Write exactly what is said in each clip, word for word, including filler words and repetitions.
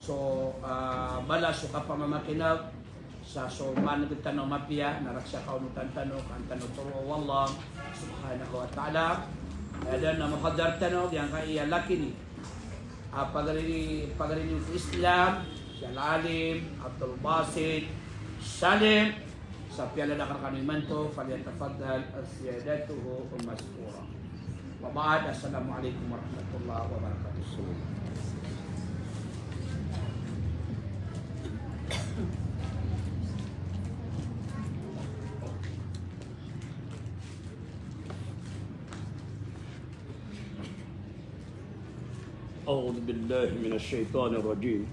So, ah, balas o kapamamakineg sa so maneg tano a mapiya, na rk sa kaonotan tano, ka an tano toroa o Allah subhanahu wa ta'ala. Aya dn a muhadar tano, giyangkaya laki niyo a pagari, pagari niyo ko Islam, si Al-Alim Abdul Basit Salim. Sa piyalalakan kano imanto, falyatafaddal siyadatuhu mashkura. Wa ba'd, assalamu alaikum warahmatullahi wabarakatuh. أعوذ بالله من الشيطان الرجيم.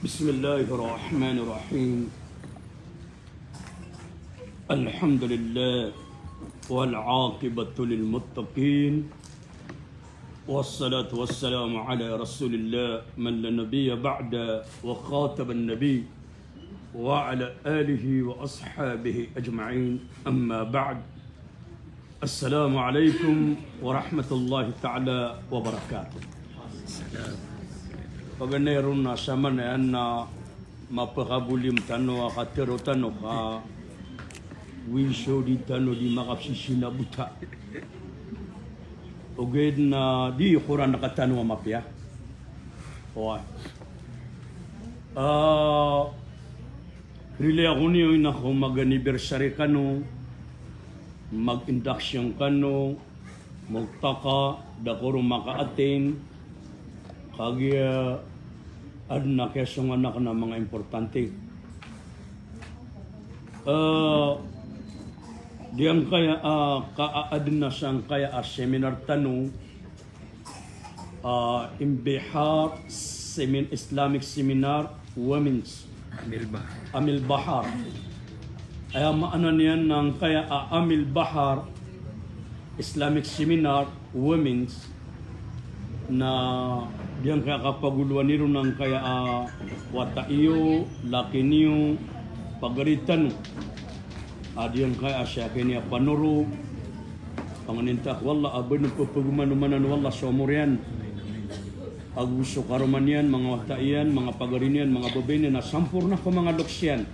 بسم الله الرحمن الرحيم. الحمد لله والعاقبة للمتقين، والصلاة والسلام على رسول الله من لا نبي بعده وخاتم النبي وعلى آله وأصحابه أجمعين. أما بعد. Assalamu alaikum warahmatullahi ta'ala wabarakatuh. Paganay ron na samanaya na mapakabolim tano a katero tano ka wiso di tano di makapsisinabota. Ogaid na di ko ran katano a mapiya. Oway. Ah, Rila ako niyo ina ko mag-anniversary kano, mag-induction kano, multaqa, da ko ron maka-attend, kagiya adn a kiyasongan akn a manga importante. Eh, giyangkaya, ah, ka-, adn a sangkaya a seminar tano, ah, Imbihar Semin-, Islamic Seminar Women's. Amil Bahar. Amil Bahar. Aya maana niyan na angkaya a Amil Bahar Islamic Seminar Women's na giyangkaya kapagolowan iyo na angkaya a wata iyo, laki niyo, pagari tano. A giyangkaya a siyakini a panoro, panganin ta ko Allah a ba dn pphagomanomanan o Allah so omor iyan. Ago so karoma niyan, manga wata iyan, manga pagari niyan, manga babay niyan, na samporna ko manga loks iyan.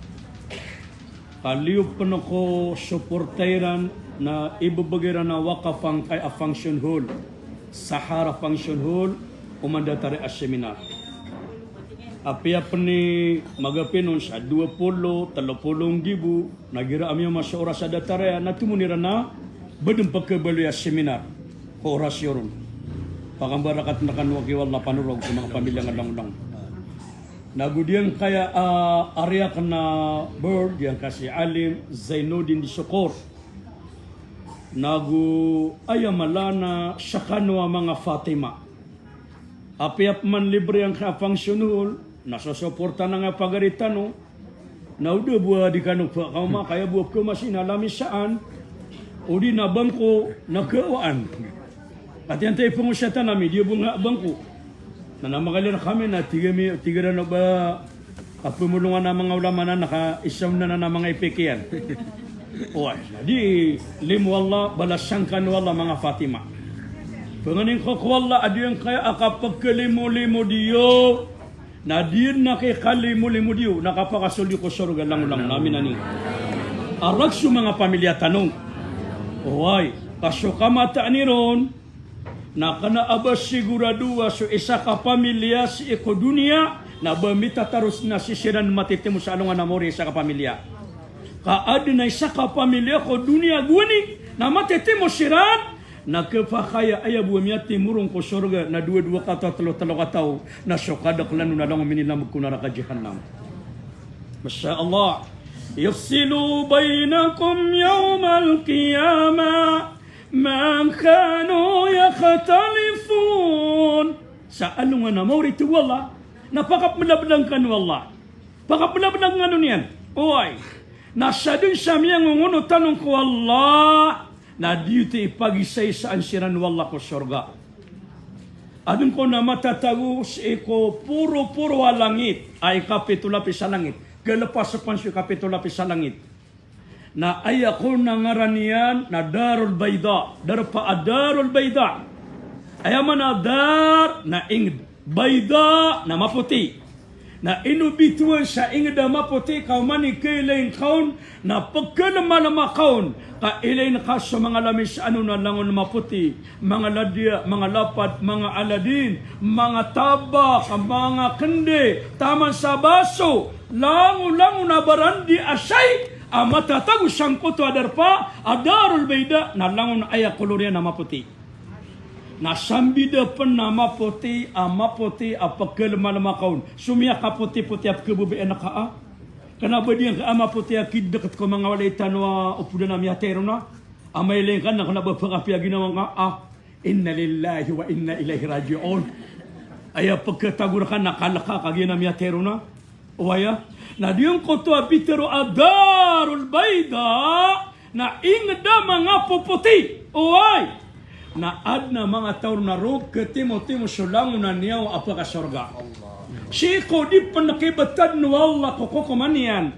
Ka liyo pn ko suporta iran na ibbgay iran a wakaf angkaya a function hall, Sahara Function Hall, o mandatar a seminar. Apiya pn i magapinon sa dowa polo, tlo polo nggibo, na igira a miyoma so oras a datar iyan, na tomo iran a ba dn pkhabaloy a seminar ko oras iyo ron. Pakambarakat na kano aki o Allah, panoro ago so manga pamilya ngka langolangon. Nago giyangkaya a, ah, ari akn a board, giyangkaya si Alim Zainuddin Disokor. Nago aya mala na skano a manga Fatima. Apiya pman libre angkaya a function hall, na sosoporta angkaya a pagari tano. Na o da bo a di kano pkaoma, kaya bo a pkaoma sii na lamisaan, odi na bangko na kawaan. Ati anta i pngosatan ami, di bo nga bangko. Na na makalir kami na tig ami, tig iran o ba a pmolongan a manga ulama na naka isa on na na manga ipk iyan. Oway, na di limo o Allah, balasan kano o Allah manga Fatima. Pangnin ko ko Allah a giyangkaya a kapkhalimolimo iyo, na di dn a kikalimolimo iyo, na kapakasold iyo ko sorga langolangon. Amin, amin. Arak so manga pamilya tano. Oway, ka so kamataan iron, na kna a ba sigorado a so isa ka pamilya sii ko doniya, na ba mitataros na sii siran matitimo sa alongan a maori a isa ka pamilya. Ka adn a isa ka pamilya ko doniya gowani, na matitimo siran, na khapakay a aya bo a miyatimo ron ko sorga na dowa-dowa kataw, tlo-tlo kataw, na so kadaklan on na langon minilamg ko naraka jahannam. Masha Allah. Yafsilu bainakum yawmal qiyamah ma kanu yakhtalifun. Sa alongan a maori, tig o Allah, na pakapmblablangn kano o Allah. Pakapmblablangn kano niyan. Oway. Na sadn sa miyangongonotan on ko Allah, na giyoto i pagisaisaan siran o Allah ko sorga. Adn kon a matatago sii ko poroporo a langit, a ikapito lapis a langit. Galpas pn so ikapito lapis a langit. Na aya kon a ngaran iyan na Darul Bayda, darpa a Darul Bayda. Aya maana a dar na ingd. Bayda na mapoti. Na ino bitowan sa inged a mapoti ka oman i kailay ngka on na pekelemalema ka on ka ilay ngka so manga lamis ano na langon mapoti, manga ladiya, manga lapad, manga aladin, manga tabak, manga kende, taman sa baso, langolangon a barandi a shay a matatago sangkoto a darpa a Darul Bayda na langon aya kolor iyan a mapoti. Na sambida pen a mapoti, a mapoti a pekelemalema ka on. So miyakapotipoti a pekebebeen ka a. Kena ba di ngka a mapoti a kideket ko manga walay tano a opodan a miyatay ron a. A mailay ngka na kena ba pekapiya ginawa ngka a. Inna lillahi wa inna ilaihi raji'un. Aya peketago reka na kaleka ka giya na miyatay ron a. Oway a, na giyangkoto a bitharo a Darul Bayda na inged a manga popoti. Oway. Na aden a manga taw ron a roo ketimotimo so langon a niyawa a pekasorga. Sii ko di pen kibetad o Allah ko kokoman iyan.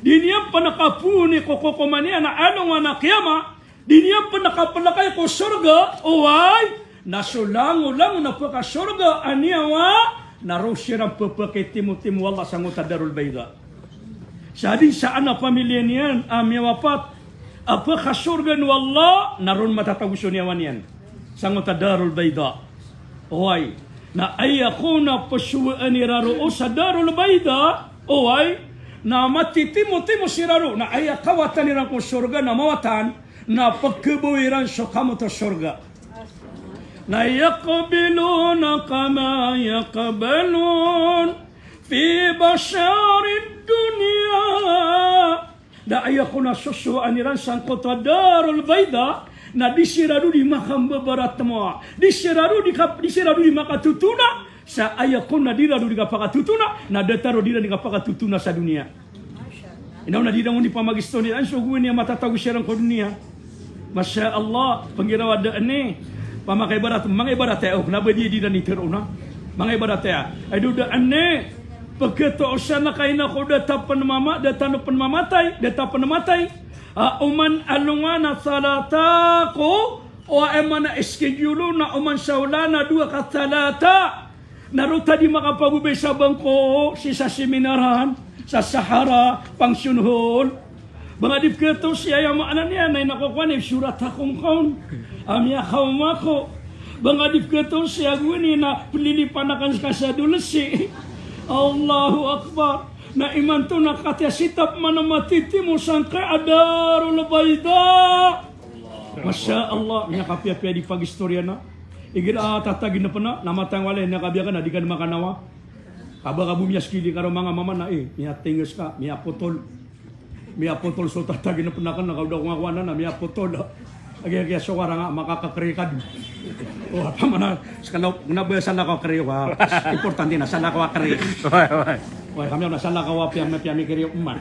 Di niyan pen kapooni ko kokoman iyan a alongan a kiyama. Di niyan pen kapelekay ko sorga, oway, na so langolangon a pekasorga a niyawa, na roo siran pepekitimotimo o Allah sangkoto a Darul Bayda. Sa di sa ana pamiliya niyan a miyawapat a pekasorga o Allah, na roo matatago so niyawa niyan sangkoto a Darul Bayda. Oway, na aya kon a pesowaan iran roo sa Darul Bayda, oway, na matitimotimo siran roo, na aya kawatan iran ko sorga na mawatan, na pekebao iran so kamoto sorga. Na yaqbiluna kama yaqbalun fi basharid dunya. Na aya kon a sosowaan iran sangkoto a Darul Bayda, na di siran roo di makambabaratmowa, di siran roo di ka-, di siran roo di makatotona, sa aya kon a di ran roo di kapakatotona, na datar o di ran di kapakatotona sa doniya. Ino na di ran di pamagisto niyan so gowani a matatago siran ko doniya. Masha Allah, penggirawa da ane. Pamakaibarat, mangaibarat aya, o, kena ba di, di ran di tero na. Mangaibarat aya. Ado da ane. Peketosan ka ina ko da ta pen mama, da tano pen mamatay, da ta pen matay. A, oman alongan a Talata ko, o, aya maana schedule na oman sa olan a dowa ka Talata. Na roo ta di makapagobay sa bangko, sii sa seminaran, sa Sahara, Function Hall. Ba nga di peketosi, aya maana niyan na ina ko kowan i sorat ako ngka on a miyakaoma ako. Ba nga di peketosi a gowani na pelilipan aken ka sa dolesi. Allahu Akbar. Na imanto na katiya sitap man a matitimo sangkai a Darul Bayda. Masha Allah, miyakapiyapiya di pagistoriya na. Igira tatagin pen a, na matay ngka walay, na kabiya ka na di ka di makanawa. Kaba ka bo miyaskili ka roo manga mama na, eh, miyatinges ka, miyapotol. Miyapotol so tatagin pen aken, na kaoda ko nga kowan na, miyapotol. Agi, agi, so warang a, makakakri ka di. O, apa mana, sekala, na ba salakaw kri, wa. Importante na salakaw kri. Oway, oway. Oway, kami na salakaw a piyami, piyami kri, oman.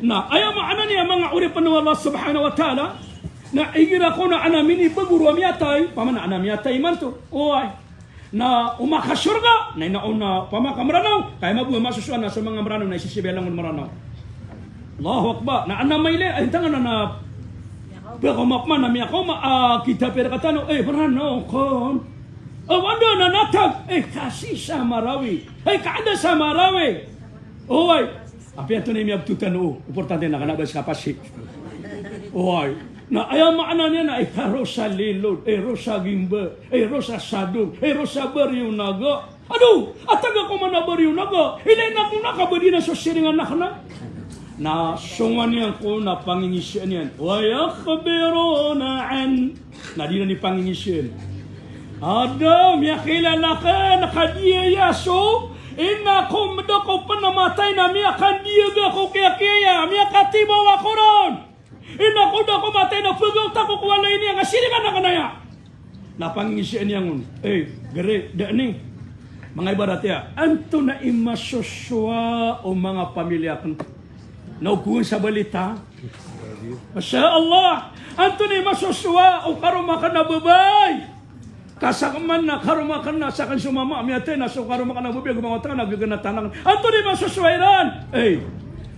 Na, aya maana niyan manga oripen o Allah subhanahu wa ta'ala, na igira kon a ana minibagoro a miyatay, pamana ana miyatay imanto. Oway. Na o makasorga, na ina on a pamaka Meranaw, ka aya mambo a masosowa na so manga Meranaw na isisiba iyan langon Meranaw. Allahu Akbar. Na ana mailay, ay, tangan ana, pekaoma pman a miyakaoma, a, kita pira katano, eh, Meranaw kon. O, anda na natag, eh, kasi sa Marawi. Eh, ka anda sa Marawi. Oway. Apiya antonaa i miyabtotan o, importante na kena ba sii ka pasi. Oway. Na aya maana niyan na, eh, ka roo sa Lilod, eh, roo sa Gimba, eh, roo sa Sadong, eh, roo sa Barrio Naga. Ado, a taga ko man a Barrio Naga, ilay na ko na ka ba di na so siringan aken a. Na songowan iyan ko na pangingisian iyan. Wa yakhbiruna an Na di ran di pangingisian. Ada, miyakailay aken, ka di aya so, ina ko meda ko pen a matay na miyakandiyag ako kiyakiya, miyakatibaw ako ron. Ina ko da ko matay na pegawt ako ko walay niyan, ka siringan aken aya. Na pangingisian iyan on. Eh, gari, da ni. Manga ibarat iya, antonaa i masosowa o manga pamilya aken. Na ogowan sa balita. Masha Allah. Antonaa i masosowa o karoma aken a babay? Ka saken man na karoma aken na saken so mama a miyatay na so karoma aken a babay a gomangawat aken a gegenatan aken. Antonaa i masosowa iran? Eh.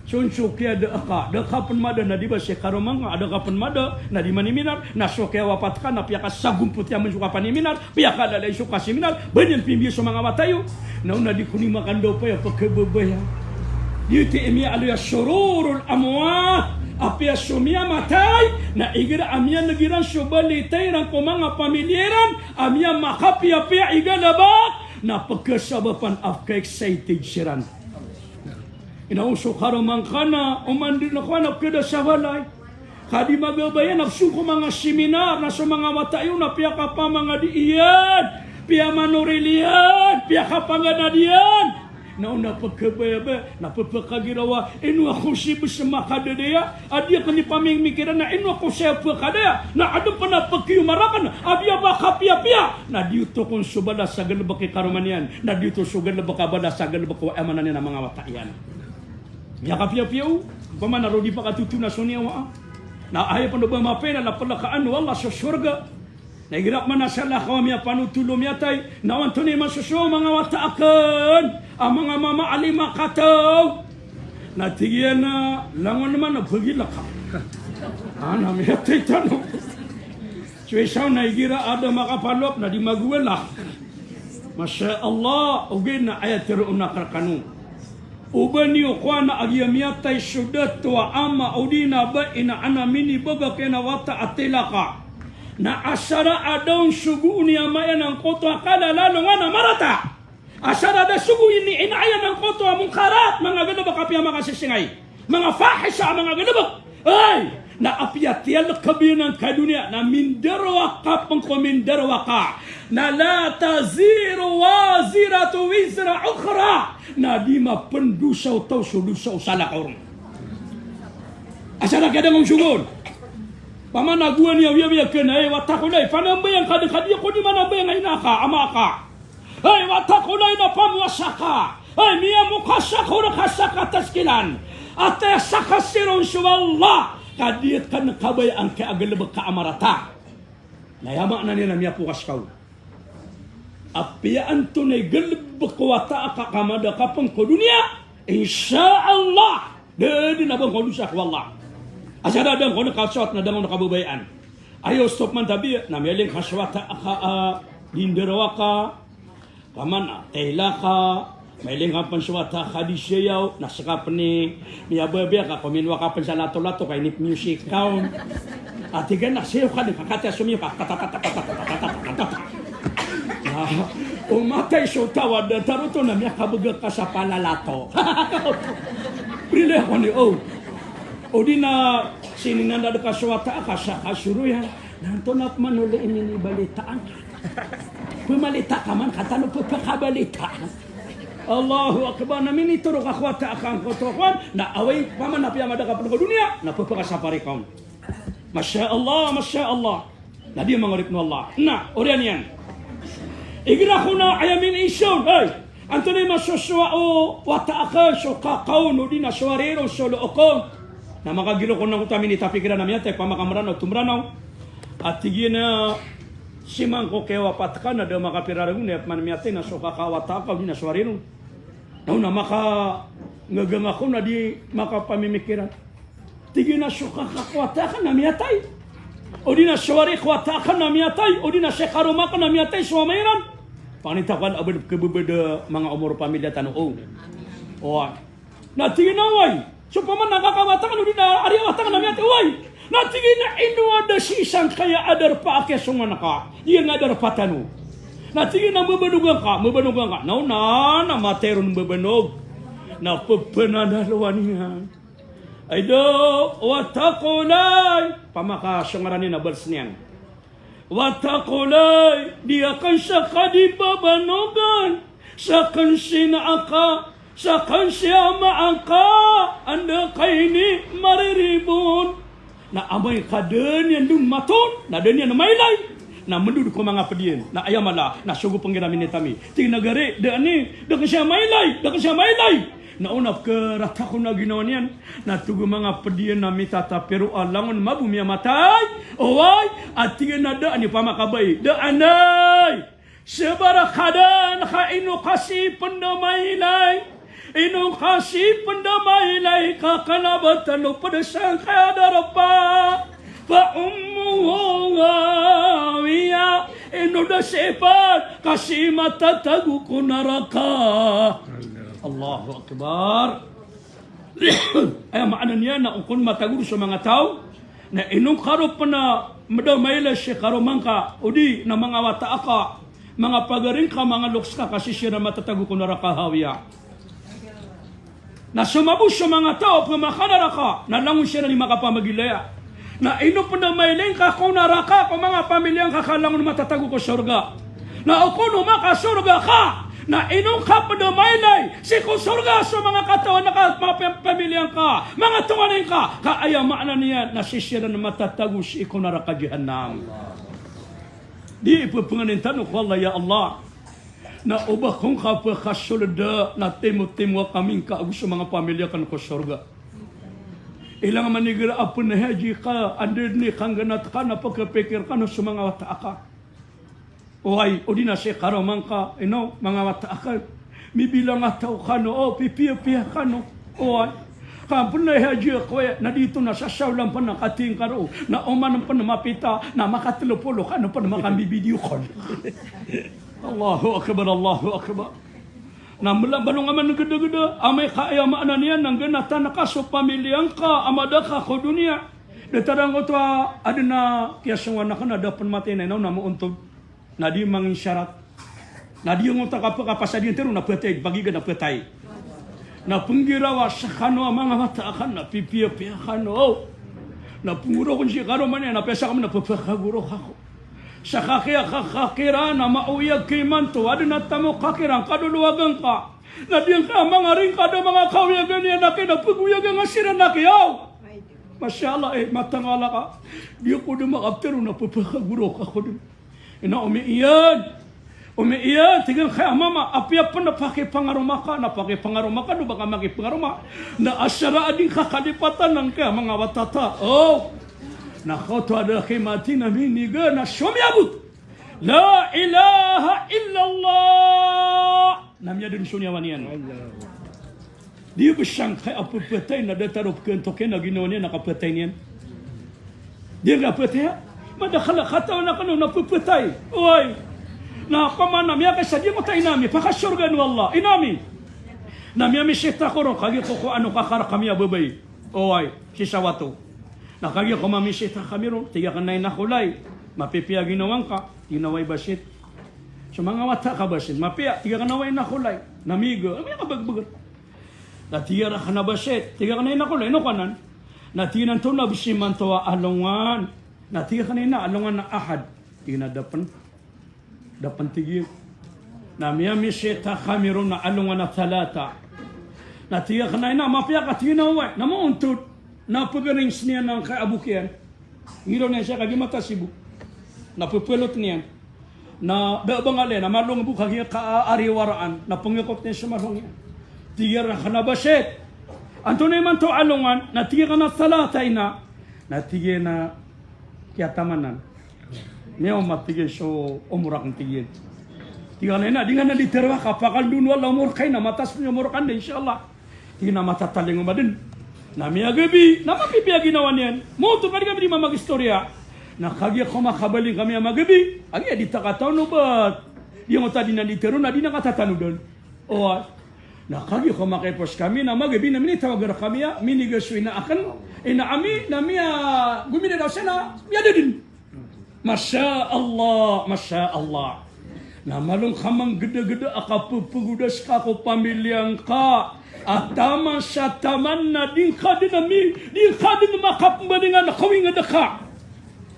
So, so kiyada aka, da ka pen mada na di ba si karoma ngka, da ka pen mada na di maniminar, na so kiyawapat ka na piyakasagompot iyan man so kapaniminar, piyakalalay so kasiminar, ba niyan pimbiya so manga wata iyo. Na o na di ko ni makandaw paya pekebebaya. Di ti miyaaloy a shururul amwat, apiya so miyamatay, na igira a miyaneg iran so balita iran ko manga pamilya iran, a miyamakapiyapiya i galebek, na pekesabapan a peka-excited siran. Ino so karoma ngka na, o man di na ko anak keda sa walay. Ka di magabaya na so ko manga seminar, na so manga wata iyo na piyakapamangadi iyan, piyamanoril iyan, piyakapanganad iyan. Na o na pekebebaya, na pepekagirawa, ino ako si bes makadadaya, a di ako ni pamimikiran na ino ako si pekadaya, na aden pen a pekiyomarakan, a biya ba kapiyapiya, na di oto kon so balas a galebek i karoma niyan, na di oto so galebek a balas a galebek o aya maana niyan a manga wata iyan. Miyakapiyapiya o, opama na rodi pakatotona so niyawa a. Na aya pen o ba mapena na pelakaan o Allah so sorga. Na igira pman a salakaw a miyapanotol o miyatay, na o antonaa i masosowa o manga wata aken, a manga mama a lima kataw. Na tig iyan a langon man a bagilaka. A na miyatay tano. So isa on na igira a da makapalok na di magowala. Masha Allah, ogaid na aya teroon akn rkano. O ba niyo kowa na a giya miyatay so dato a ama odi na bai na ana minibagak iyan a wata a tilaka. Na asar a da on sogoon i ama iyan angkoto a kalalalongan a marata. Asar a da sogoon i ina iyan angkoto a mongkarat, manga galebek a piyamakasisingay. Manga fahisha, manga galebek. Ay, na apiya tiyalekeb iyan angkai doniya, na mindarowaka pen ko mindarowaka. Na la taziru waziratun wizra ukhra. Na di mapendosa o taw so dosa o salakaw ron. Asar a kiyadangon sogoon. Opama na gowani a wiyawiya kena, ay, wata ko lay, panambayang ka den ka di ako di manambayang a ina ka, ama ka. Ay, wata ko lay, na pamowasa ka. Ay, miyamokasa ko rka sa kataskilan. Ataya sa kasiron so Allah. Ka di ka kabaya angkai a galebek ka a marata. Na aya maana niyan na miyapokas ka on. Apiya antonaa i galebek o wata aka ka mada ka pen ko doniya, insha Allah, da den a ba ngka on dosa ko Allah. Asar a da ngka on kasowat na da ngka on kababayaan. Aya stop man tabiya, na miyailay ngka so wata aka a di ndarowaka. Opama na tilaka, mailay ngka pen so wata ka di siyaw, na seka pen i miyababaya ka ko minowaka pen sa latolato ka inip music ka on. A tig iyan a siyaw ka den ka katiya somiyaw ka, tatatata. Na o matay so taw a datar oto na miyakabegak ka sa palalato. Prilay ako ni, o. Odi na siningan da den ka so wata aka sa kasoroyan. Na antonaa pman o lay minibalitaan. Pemalita ka man, ka tano pepakabalita. Allahu Akbar, na minitoro ka ko wata aka angkoto kowan, na oway, opama na piyamada ka pen ko doniya, na pepakasapari ka on. Masha Allah, masha Allah. Na di mangarip o Allah. Na oriyan iyan. Igira ko na aya miniiza on, ay, antonaa i masosowa o wata aken, so kaka on, odi na so ari ron, so look on. Na makagilok on angkoto a minitapikiran a miyatay, opama ka Mranaw to Mranaw. A tig iyan a, sii man ko kiyawapat ka na da makapira ragon, aya pman miyatay na so kaka o wata aka, odi na so ari ron. Na o na makangegeng ako na di makapamimikiran. Tig iyan a so kaka ko wata aka na miyatay. Odi na so ari ko wata aka na miyatay. Odi na si karoma aka na miyatay so ama iran. Pangni ta ko a ba kebebeda manga omor o pamilya tano. O. Oway. Na tig iyan a oway. So opama na kaka wata aka odi na ari a wata aka na miyatay. Oway. Na tig iyan a ino a da sii sangkaya a darpa a kiyasongan ka. Iyan a darpa tano. Na tig iyan a mbabanog angka, mbabanog angka. Na o na, na matay ron mbabanog. Na pepenanalowan iyan. Ay da, wata ko lay. Opama ka so ngaran iyan a bals niyan. Wata ko lay, di aken seka di babanogan, seka sii ina aka, seka sii ama aka, anda ka ini mariribon. Na amay ka da niyan don maton, na da niyan mailay. Na mendod ko manga ped iyan, na aya mala, na sogo pen igira minitami. Tig iyan a gari, da ani, da aken sii mailay, da aken sii mailay. Na o na pekeratak on a ginawa niyan, na togo manga ped iyan a mitatapiro a langon mabo miyamatay, oway, a tig iyan a da ani, opama ka bai, da anay. Sebarakadan ka ino ka sii pen da mailay. Ino ka sii pn da mailay ka kna ba tano pd sangkaya darpa. Fa ummuhu hawiya. Ino da sii pn ka sii matatago ko naraka. Allahu Akbar. Aya maana niyan na o kon matagor so manga taw, na ino ka ro pn da mailay si karoma ngka, odi na manga wata aka, manga pagari ngka, manga loks ka, ka sii siran matatago ko naraka hawiya. Na so mabo so manga taw a pmakanaraka, na langon siran i makapamagilaya. Na ino pn da mailay ngka ko naraka ko manga pamilya ngka ka langon matatago ko sorga. Na o kon o makasorga ka, na ino ka pn da mailay sii ko sorga so manga katawan ka, manga pam-, pamilya ngka, manga tonganay ngka, ka aya maana niyan na sii siran matatago sii ko naraka jahannam. Di ipphangnin tano ko Allah, ya Allah. Na o ba kon ka pkasold na timotimo kami ngka ago so manga pamilya kano ko sorga. Ilang maniger a pn haji ka, anda dn i kangganat ka na pkhapikir kano so manga wata aka. Oway, odi na sii karoma ngka, ino, manga wata aka. Mibilang a taw kano, o, pipiyapiya kano. Oway. Ka pn a haji ako, e, na di to na sasaolan pn a katii ngka roo. Na oman pn mapita, na makatlo polo kano pn makambi-video call. Allahu Akbar, Allahu Akbar. Na mla ba ino nga man gdagda, amay ka aya maana niyan na ngganatan ka so pamilya ngka a mada ka ko doniya. Datar angkoto a adn a kiyasongowan akn a da pn matay na ino na moontod. Na di manginsarat. Na di angkoto a kap-, kapasad iyan tero na phatay, pagiga na phatay. Na pnggirawa skano a manga wata akn na pipiyapiya kano. Na pnggoro kon sii karoma niyan na piyasa kami na pphakagoro kako. Sa kakiya ka, kakira na maoyag ka imanto, adn a tamok kakira, ngka dolowagan ka. Na di ngka manga ring ka da manga kaoyagan iyan aki na pgoyagan a siran aki, aw. Masha Allah, e, matangala ka. Di ako da makaptero na pphakagoro kako dn. Ino, omi iyan. Omi iyan, tig iyan ka a mama, apiya pn na pakipangaroma ka, na pakipangaroma ka, o ba ka makipangaroma. Na asar a di ngka kalipatan angkaya manga wata ta. O. Na kaoto a da ki mati na miniga na somiyabot. La ilaha illallah. Na miyadn so niyawa niyan. Di bsangkay a pphatay na datar o pkhantok iyan a ginawa niyan na kaphatay niyan. Di ngka phatay, a? Madakl a katawan akn on na pphatay. Oway. Na pman na miyakaisa di angkoto a ina ami, pakasorgaan o Allah. Ina ami. Na miyamisita ko ron, kagiya ko ko ano kakar kami a babay. Oway, sii sa wato. Na kagiya ko mamisita kami ron, tig akn a ina ko lay. Mapipiya ginawa ngka, tig iyan a oway basit. So manga wata ka basit, mapiya, tig akn a oway ina ko lay. Na miga, miyakabagbagr. Na tig iyan rakn a basit, tig akn a ina ko lay, ino ko anan? Na tig iyan antonaa bs imanto a alongan? Na tig akn a ina, alongan a Ahad. Tig iyan a da pn. Da pn, tig iyan. Na miyamisita kami ron na alongan a Talata. Na tig akn a ina, mapiya ka, tig iyan a oway. Na moontod. Na pgarings niyan angkaya a bok iyan. Ngiro niyan siya kagiya mataas i bok. Na pphalot niyan. Na da a bangal iyan, na malong bo kagiya ka a, ariwaraan, na pngakot niyan so malong iyan. Tig iyan rakn a basit. Antonaa imanto a alongan? Na tig akn a Talata ina. Na tig iyan a kiyataman anan. Miyaoma, tig iyan, so omor akn, tig iyan. Tig akn a ina, di nga na di tero a kapakal doon o Allah omor ka ina, mataas pn i omor ka anda, insha Allah. Tig iyan a matatalingoma dn. Na miyagabi, na mapipiya ginawa niyan. Moto ka di kami di mamagistoriya. Na kagiya ko makabaling kami a magabi, kagiya di ta kataon o ba di angkoto a di na di tero na di na katatanodan. Oway. Na kagiya ko makaipos kami na magabi na minitawag rakn kami a miniga so ina akn, ina ami, na miya, gominda daw siya na miyada dn. Masha Allah, masha Allah. Na malo ngka manggdagda a kapphgodas ka ko pamilya ngka a taman sa taman na di ngka dn ami, di ngka dn makapmbalingan a kawingd ka.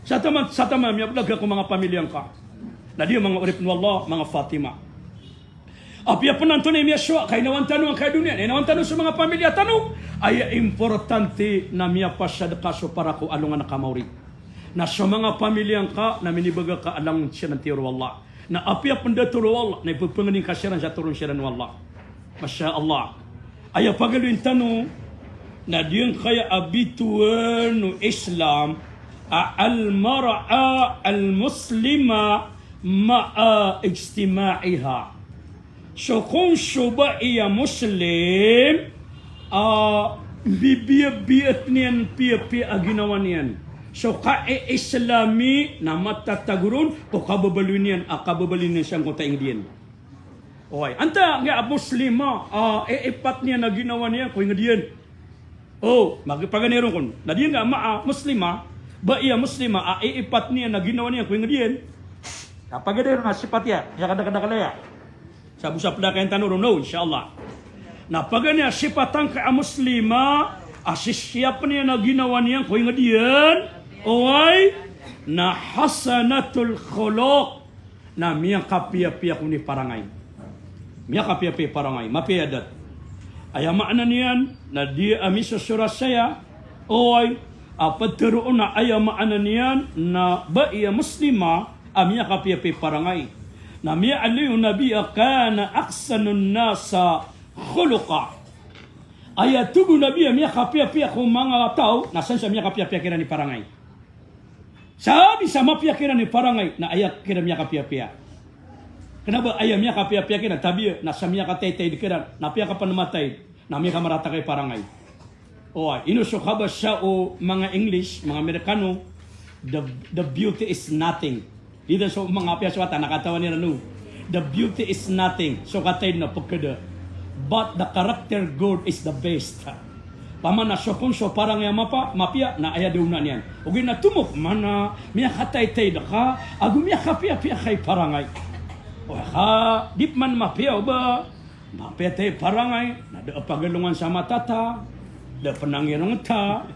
Sa taman, sa taman, miyablag ka ko manga pamilya ngka. Na di manga oripn o Allah, manga Fatima. Apiya pn antonaa i miyasowa, kainawan tano angkaya doniya, kainawan tano so manga pamilya tano, aya importante na miyapasad ka so para ko alongan a kamaori. Na so manga pamilya ngka na minibaga ka a langon siran tiyor o Allah. Na apiya pn da toro o Allah, na ipphangnin ka siran sa toron siran o Allah. Masha Allah. Aya pagaloyn tano, na di angkaya a bitowan o Islam a al-mar'a al-muslima ma'a ijtima'iha. So kon so bai a Muslim a bibiyabiyat niyan piyapiya a ginawa niyan. So ka-i-Islami na matatago ron ko kababaloy niyan a kababaloy niyan sangkoto a inged iyan. Oway, antaa nga a Muslima a iipat niyan a ginawa niyan ko inged iyan. O, magi-, paganay ron kon. Na di nga ma-, a Muslima, bai a Muslima a iipat niyan a ginawa niyan ko inged iyan. Na paganay ron a sipat iyan, aya kadakadakl iyan. Sa bo sa pd a kain tano ron, o, insha Allah. Na paganay a sipat angkai a Muslima a sisiyap niyan a ginawa niyan ko inged iyan. Oway, na hasanatul khuluq. Na miyakapiyapiya kon i parangay. Miyakapiyapiya i parangay, mapiya i adat. Aya maana niyan na di a misosora saya, oway, a ptharoon a aya maana niyan na bai a Muslima a miyakapiyapiya i parangay. Na miyaaloy o Nabi a kana ahsanun nasi khuluqa. Aya tig o Nabi a miyakapiyapiya ko manga taw na san sa miyakapiyapiya kiran i parangay. Sabi sa mapiya kiran i parangay, na aya kiran miyakapiyapiya. Kna ba aya miyakapiyapiya kiran, tabiya, na sa miyakataytayd kiran, na piyakapnmatayd, na miyakamarata ka i parangay. Oway, ino so kabasa o manga English, manga Amerikano, the, the beauty is nothing. Di dn so manga apiya so wata, na katawan iran o. The beauty is nothing. So katayd na pkhada. But the character good is the best. Pman na so kon so parangay a mapa-, mapiya, na aya da onaan iyan. Ogaid na tomo pman a miyakataytayd ka, ago miyakapiyapiya ka i parangay. O ka, di pman mapiya o ba, mapiya ta i parangay, na da a pagalongan sa mata ta, da pn a ngirong ta,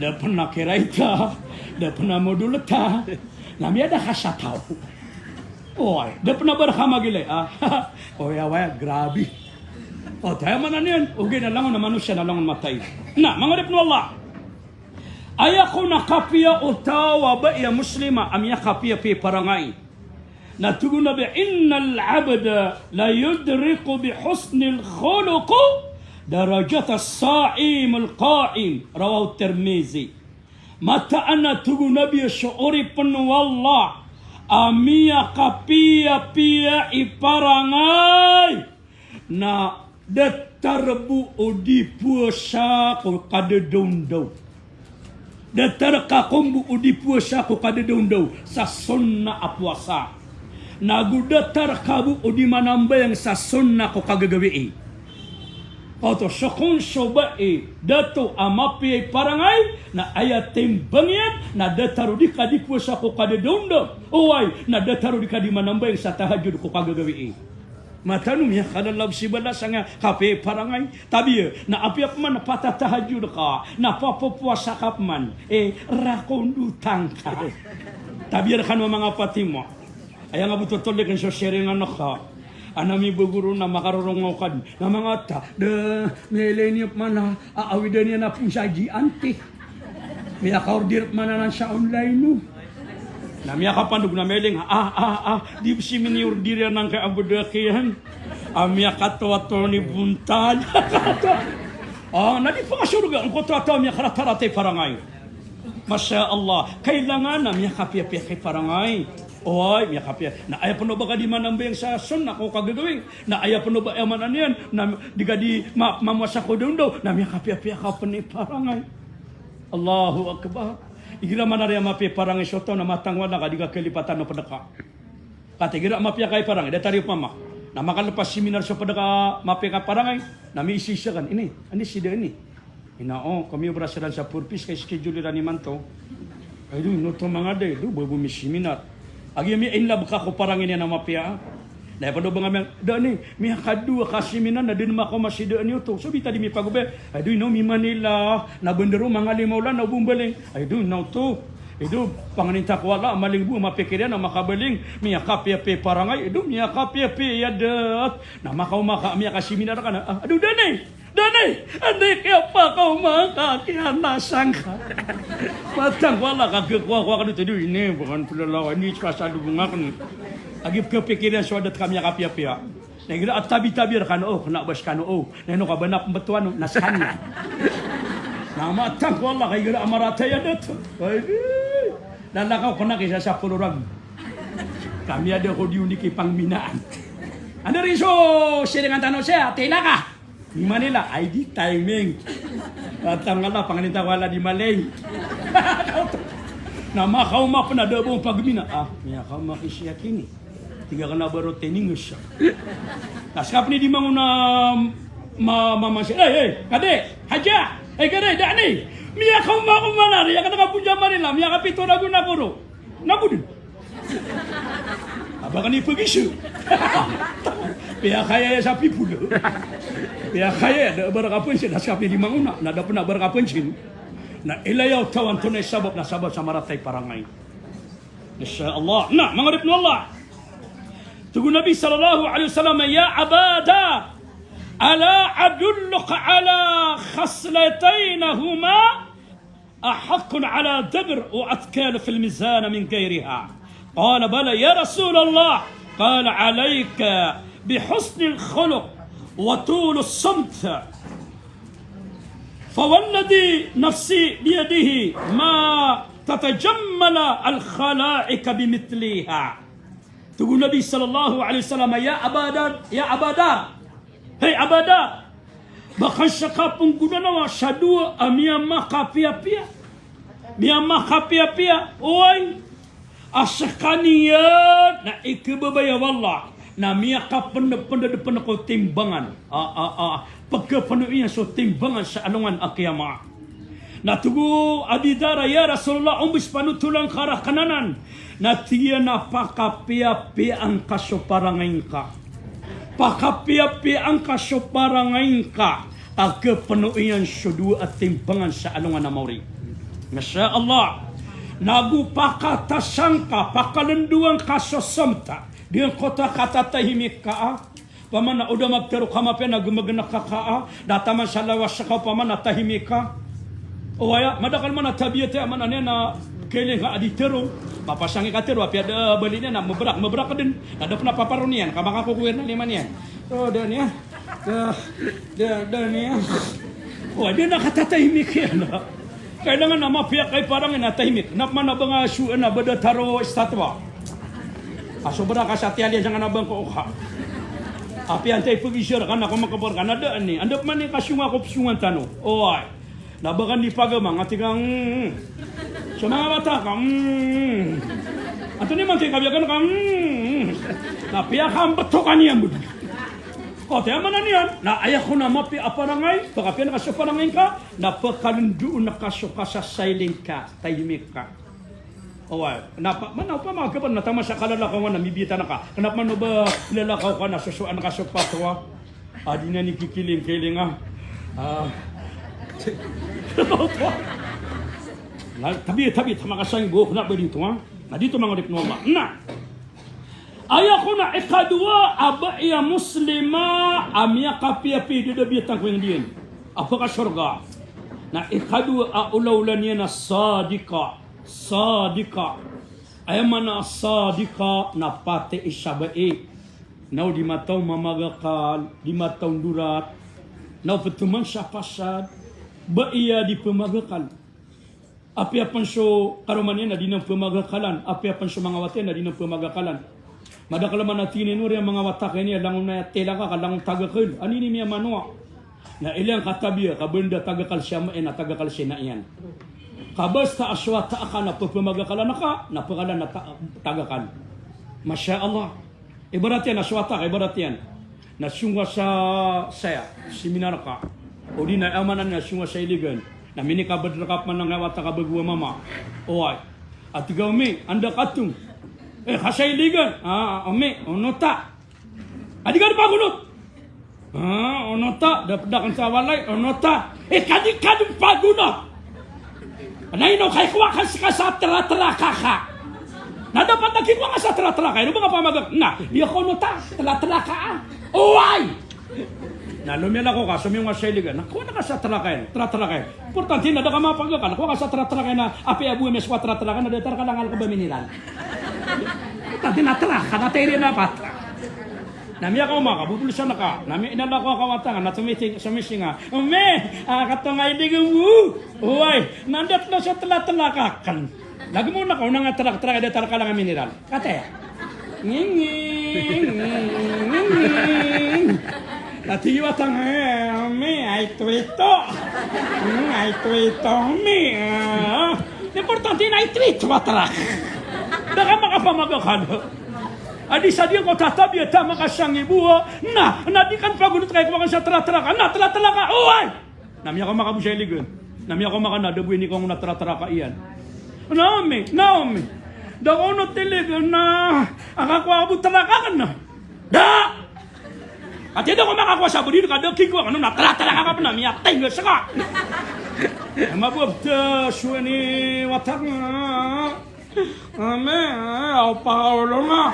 da pn a kiray ta, da pn a modol ta, na miyada ka sa taw. Oway, da pn a ba rka magilay, a. Oway, oway, grabe. O, aya maana niyan, ogaid na langon a manosiya na langon a matayd. Na, manga oripn o Allah. Aya kon a kapiya o taw a bai a Muslima a miyakapiyapiya i parangay. Na tig o Nabi, innal abda la yudriku bi husnil khuluq darajatas saimil qaim. Rawahu Tirmizi. Mataan a tig o Nabi a so oripn o Allah a miyakapiyapiya i parangay na datar bo o di powasa ko kadadawndaw. Datar ka kon bo o di powasa ko kadadawndaw sa sunnah a powasa. Na go datar ka bo o di manambayang sa sunnah ko kagagawii. Oto, so kon so bai, dato a mapiya i parangay, na aya timbang iyan, na datar o di ka di powasa ko kadadawndaw. Oway, na datar o di ka di manambayang sa tahajjud ko kagagawii. Mataan o miyakalalaw si balas angkai a kapiya i parangay. Tabiya, na apiya pman patatahajjud ka, na papopowasa ka pman, e, rakondotang ka. Tabiya rkano a manga Fatima. Aya nga bo totol di kn so siringan ka. Ana mibogoron na makarorong o kad. Na manga ta, da, miyailay niyo pman a, a, awidan iyan a pn sa G and T. Miyakaorder pman anan sa online o. Na miyakapandog na miyailay nga, a, a, a, di bo si miniorder iyan angkai a bdak iyan. A miyakatoatoon i bontal. A, na di pngasorga angkoto a taw a miyakaratarata i parangay. Masha Allah, kailangan a miyakapiyapiya ka i parangay. Oway, miyakapiya. Na aya pn o ba ka di manambayang sa sunnah ko kagagawii. Na aya pn o ba aya maana niyan, na di ka di ma-, mamowasa ko dawndaw, na miyapiyapiya ka pn i parangay. Allahu Akbar. Igira manari a mapiya i parangay so taw na matangwala ka di ka kalipatan o pd ka. Katii igira mapiya ka i parangay, datar iyo pman. Na makalpas seminar so pd ka mapiya ka i parangay, na miisaisa ka, ini, ani sii da ini. Ino, o, kami obra siran sa purpose ka schedule iran imanto. Ay, do, ino oto manga da, do, ba bo miseminar. Agi miyainlab ka ko parangay niyan a mapiya. Na aya pn o ba nga miya, da ini, miyakadowa ka seminar na da ini makaoma si da ini oto. So bita di mipagobay. Ay, do, ino mi-Manila, na bndar o manga lima olan na o bo mbaling. Ay, do, ino oto. Ay, do, pangnin ta ko Allah a maling bo a mapikir iyan a makabaling. Miyakapiyapiya i parangay. Ay, do, miyakapiyapiya i adat. Na makaoma ka, miyakaseminar ka na. A, ado, da ini. Da ini, anda i kiyapakaoma ka, kiyanasang ka. Matang ko Allah ka, khakowa-kowa ka dito, do ini, ba kan plalakaw, ini sa kasalubong akn. Agi pkapikir iyan so adat ka miyakapiyapiya. Na igira a tabi-tabi rkano, o, kna ba skano, o. Na ino ka ba na pmbtowan, o, na skano. Na matang ko Allah ka igira a marata i adat. Ay, di. Lalakaw kna ki sa sapolo ragon. Kami ada ko di unik i pangminaan. Anda rin so siringan tano siya, tila ka. Di Manila, ay di timing. At ang ala, pangalinta ko ala di maling. Na makaoma pn a da bo pagmina. Ah, miyakaoma ki siya kini. Tig akn a ba ro tininges. Na skap ni di mangona ma-, ma-, ma-, hey, hey, kadi, haja, hey, kadi, da ni. Miyakaoma ko Manila, aya kna ka Punja Manila, miyakapito ragon ako ro. Nago dn. A ba kani pagiso. Piyakaya iya sa pipol. Piyakaya, da a ba rka pansin, na skap ni di mangona, na da pn a ba rka pansin. Na ilaya o taw antonaa i sabap, na sabap sa marata i parangay. Insha Allah. Na, manga oripn o Allah. Tig o Nabi sallallahu alaihi wasallam, "Ya Aba Dar, ala adulluka ala khaslatayn huma ahaqqun ala dabr wa athqal fil mizan min ghayriha." Qala, "Bala ya Rasulallah." Qala, "Alayka bi husnil khuluq wa tulis samt." Fawalladhi nafsi biyadihi ma tatajammalu al-khalaiqu bimithliha. Tig o Nabi sallallahu alaihi wasallam, "Ya Aba Dar, ya Aba Dar. Hey Aba Dar. Ba ka ska pnggonanawa sa dowa a miyamakapiyapiya. Miyamakapiyapiya. Oway. A skaniyan na ikhababaya o Allah na miyakapndpnd pn ko timbangan. A, a, a, pkhapno iyan so timbangan sa alongan a kiyamat." Na tig o Abi Dar, "Ya Rasulullah, ombs panotolan ka rakn anan?" Na tig iyan a, "Pakapiyapiyaan ka so parangay ngka. Pakapiyapiyaan ka so parangay ngka. Ka khapno iyan so dowa a timbangan sa alongan a maori." Masha Allah. Nago pakatasan ka, pakalndoan ka so samt. Di ngka oto katatahimik ka, a. Opama na o da magtero ka mapiya na gmgn ka ka, a. Da taman sa lawas ka, opama na tahimik ka. Oway, madakl man a tabiya, opama na niyan na kailing ka a di tero. Mapasang i ka tero, apiya da bali niyan na mbrak, mbrak dn. Na da pn a paparoni iyan, ka makakokoyr na lima niyan. O, da niyan. Da, da, da niyan. O, di na katatahimik iyan. Kailangan na mapiya ka i parangay na tahimik. Kna pman a ba nga so, na ba da taro estatwa. A sobra ka sa tiyali sa nga na ba ngka oka. Apiya antaa i pgiza rka na ko makapor ka na da ni. Anda pman i kasonga ko psongan tano. Oway. Na ba ka di pagama nga tig ka, mm. So manga wata ka, mm. Antonaa i mangkikabiyagan ka, mm. Na piyakambtokan iyan bo. O, tiya maana niyan. Na aya kon a mapiya a parangay, pakapiya ka so parangay ngka, na pakalndoon ka so kasasailing ka, tahimik ka. Oway, na pa, mana opama ka ba na taman sa kalalakaw nga na mibitan ka. Kna pman o ba lalakaw ka na sosoan ka so patwa. A di niyan i kikilingkilinga. A. Na, tabi, tabi, taman ka sa ibo, kna ba dito, a. Na dito manga oripn o Allah. Na. Aya kon a ikadowa a bai a Muslima a miyakapiyapiya i dadabiatan ko ingd iyan a pkasorga. Na ikadowa a olaola niyan a sadiqa. Sadiqa. Aya maana a sadiqa na patii sa bai. Na o di mataw mamagakal, di mataw ndorat. Na o ptoman sa pasad, bai a di pmagakal. Apiya pn so karoma niyan na di niyan pmagakalan, apiya pn so manga wata iyan na di niyan pmagakalan. Madakl man a tig iyan, ino ri a manga wata ka ini a langon a tila ka, ka langon tagakl. Anini miyamanowa. Na ilaya ngka tabiya, ka ba nda tagakal si ama iyan, na tagakal si ina iyan. Ka basta a so wata ka na pphamagakalan ka, na pkalan a ta-, tagakal. Masha Allah. Ibarat iyan a so wata ka, ibarat iyan na song ka sa saya, seminar ka. O di na aya maana niyan na song ka sa Iligan. Na minikabd rka pman a wata ka bago a mama. Oway. A tig a, "Omi, anda ka tong?" "Eh, ka sa Iligan." "Ah, Omi, onota." "A di ka dn pagonot?" "Ah, onota, da pd akn sa walay, onota." "Eh, ka di ka dn pagonot." Na ino ka ikowa ka ska sa tratrakaka? Na dapat na kikowa ka sa tratrakaka. Ino ba nga pamagak? Na, di ako onota, tratraka a. Oway! Na lomiyalakaw ka, somiyong ka sa Iligan. Na kowa na ka sa traka iyan, tratraka iyan. Importante na da ka mapagakal, kowa ka sa tratraka iyan na apiya bo a miyaskowa tratraka iyan na datar ka langal ka ba miniral. Importante na traka, na tiri na patra. Na miyakaoma ka, bobolosan ka. Na mi-, inalakaw ka wata nga, na tomiting, somising ka. "Omi, ah, katong a Iligan bo." "Oway, na anda tlo so tratrakakn?" Lagid mo na ka, onang a tratrakaka, datar ka langal a miniral. Kataya. Ngi, ngi, ngi, ngi. Hmm. Na tig i wata nga, eh, ami, ay twito. Hmm, ay twito, ami. Ah. Importante na ay twito, wata ra. Da ka makapamagakal. A di sa di ako tatabi a tama ka sangibo, ah. Na, na di kan pagonot kay ko makan sa tratara ka. Na, tratara ka. Oway! Na miyakaoma ka bo sa iligan. Na miyakaoma ka na, da bo ini ka onot a tratara ka iyan. Naomi, Naomi. Da ka onot iligan na, aka ko a bo tratara ka na. Da! Ati da ko makakowa sa bo di ka da kiko ka na tratara ka ka pn a miyatay nga ska. Mabobta suwani watak nga. Ame, eh, aw pa ka olo na.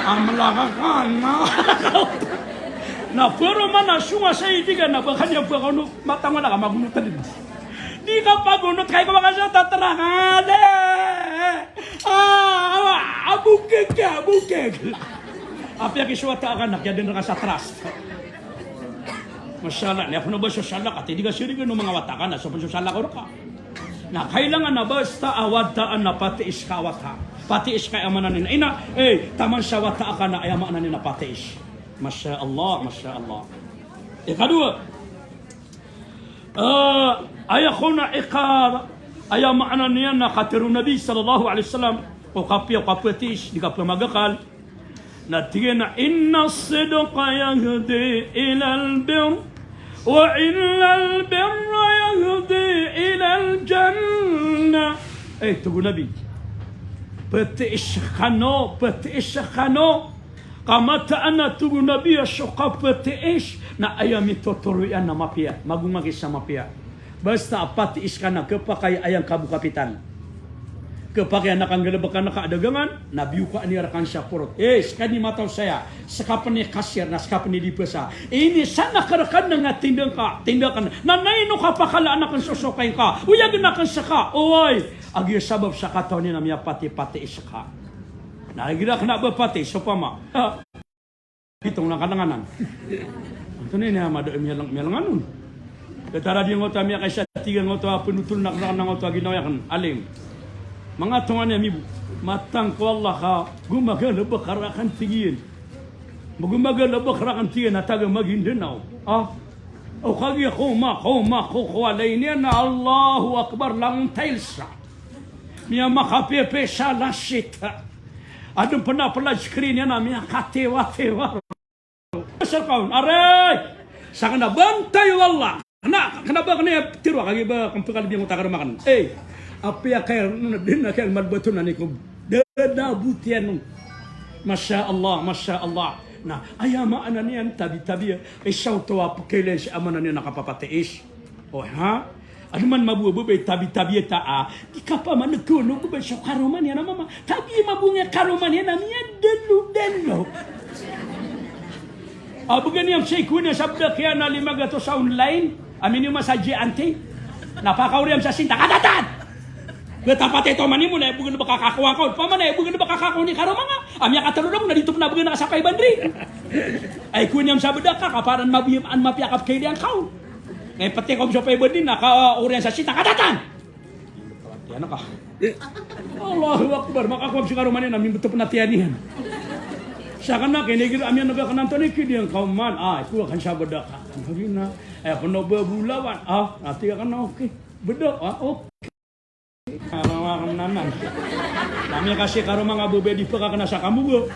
Amlaka ka na. Na pwero man a sunga sa itigan na ba kanya ba ka ono matangwa na ka magonot a di. Di ka pagonot kay ko ba ka sa tratara ka de. Ah, ah, abukeg ka, abukeg. Apiya kisowata ka na, kiyaden rka sa trust. Masha Allah, niya kono ba so salak, ati di ka sirigan o manga wata ka na, so pn so salak o rka. Na kailangan na basta a wata na patiis ka a wata. Patiis ka aya maana niyan. Ina, eh, taman sa wata ka na aya maana niyan na patiis. Masha Allah, masha Allah. Ikadowa, eh, aya kono ika, aya maana niyan na katharo o Nabi sallallahu alaihi wasallam, o kapiya, o kapatiis, di kapamagakal. Na tig iyan a, "Inna sidqa yahdi ilal birr, wa innal birra yahdi ilal jannah." Eh, tig o Nabi. Patiis kano, patiis kano. Ka mataan a tig o Nabi a so kapatiis, na aya mitotoro iyan na mapiya. Magonga ki sa mapiya. Basta a patiis ka na, khapakay a aya ngka bo kapital. Khapakay a na kanggalbk ka na ka a dagangan, na biyoka niyan rka sa porot. Eh, ska ni mataw saya, ska pn i cashier, na ska pn i dipasa. Ini sa na karkan na nga tinda ngka, tinda ka na. Na ino kapakalaan akn so sokay ngka. Oyagn akn ska. Oway. A giya sabap sa katawan iyan a miyapatipatiis ka. Na igira kna ba patiis, opama. Itong na kalanganan. Antonaa ini a mada miyalng-, miyalangan on. Datar a di ngoto a miyakaisa, tiga ngoto a pnotol na kna ngoto a ginawa akn, alim. Manga tonganay a mibo. Matang ko Allah ka, go magalbk ka rakn, tig iyan. Go magalbk ka rakn, tig iyan, a taga Maguindanao. Ah. O kagiya ko ma, ko ma, ko, ko, ala ini na Allahu Akbar, langon tiles sa. Miyamakapepe sa lasit. Adn pn a flat screen iyan a miyakatewa-tewa. Sa kaon, aray! Sa kna bantay o Allah. Na, kna ba kna tiro, kagiya ba kna pkhalbi ngoto a karoma akn. Eh, apiya kay, dn a kay malbaton a nikob. Dada butiyan. Masha Allah, masha Allah. Na, aya maana niyan tabi-tabi, eh, isa oto a pkhailay sa maana niyan a kapapatiis. O, ha? Adn man mabo a babay tabi-tabi ta a, di ka pamaneg ko no babay so karoma niyan a mama. Tabi mabo nga karoma niyan a miyadalo-dalo. A, bgan iyan sa ikowan iyan sa bdak iyan a lima gatos sa online. Amin iyo masa J and T. Na pakaori iyan sa sinta, katatan! Btapatay to mani mo na ibogan ba kakakowa ka. Opama na ibogan ba kakakowa ni karoma nga. A miyakatlo na ko na di to pn a bgan a ka sa pay bandri. Ay, kowan iyan sa bdak ka, kaparan mabiya an mapiya ka pkhailay angka on. Ngay pati ko so pay bandri na kaori iyan sa sinta, katatan! Tiyan ka. Allahu Akbar, makakowa si karoma niyan a mimbto pn a tiyan iyan. Sa kna kinigira a miyaneg akn antonaa i kidi angka oman. Ah, ikowa kan sa bdak ka. Ay, kono ba bolawan. Ah, ati ka kna, okay. Bdak, ah, okay. Karoma akn anan. Na miyakasi karoma nga babay di pkakna sa kamoga.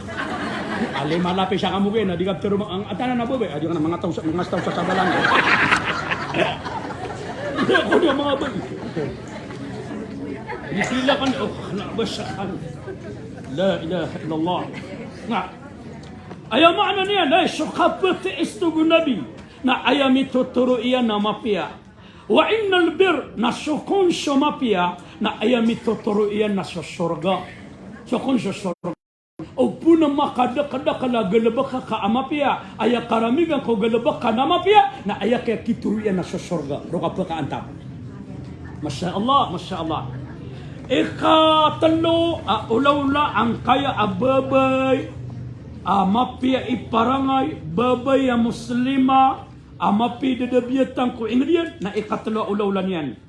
Alay malapis sa kamoga, na di ka ptero ma-, ang atanan a babay, a di ka na mangataw sa, mangastaw sa sabalan. Ako di manga babay. Di sila kan, oh, na ba sa kan. La ilaha illallah. Na, aya maana niyan, ay, so kapatiis, tig o Nabi, na aya mitotoro iyan na mapiya. Wa innal birr, na so kon so mapiya, na aya mitotoro iyan na so sorga. So kon so sorga. O pn a makadakdakl a galbk ka a mapiya, aya karamigan ko galbk ka na mapiya, na aya kiyakitoro iyan na so sorga. Roo ka pkaantab. Masha Allah, masha Allah. Ikatlo a olaola angkaya a babay a mapiya i parangay, babay a Muslima, a mapiya i dadabiyatan ko ingd iyan, na ikatlo a olaola niyan.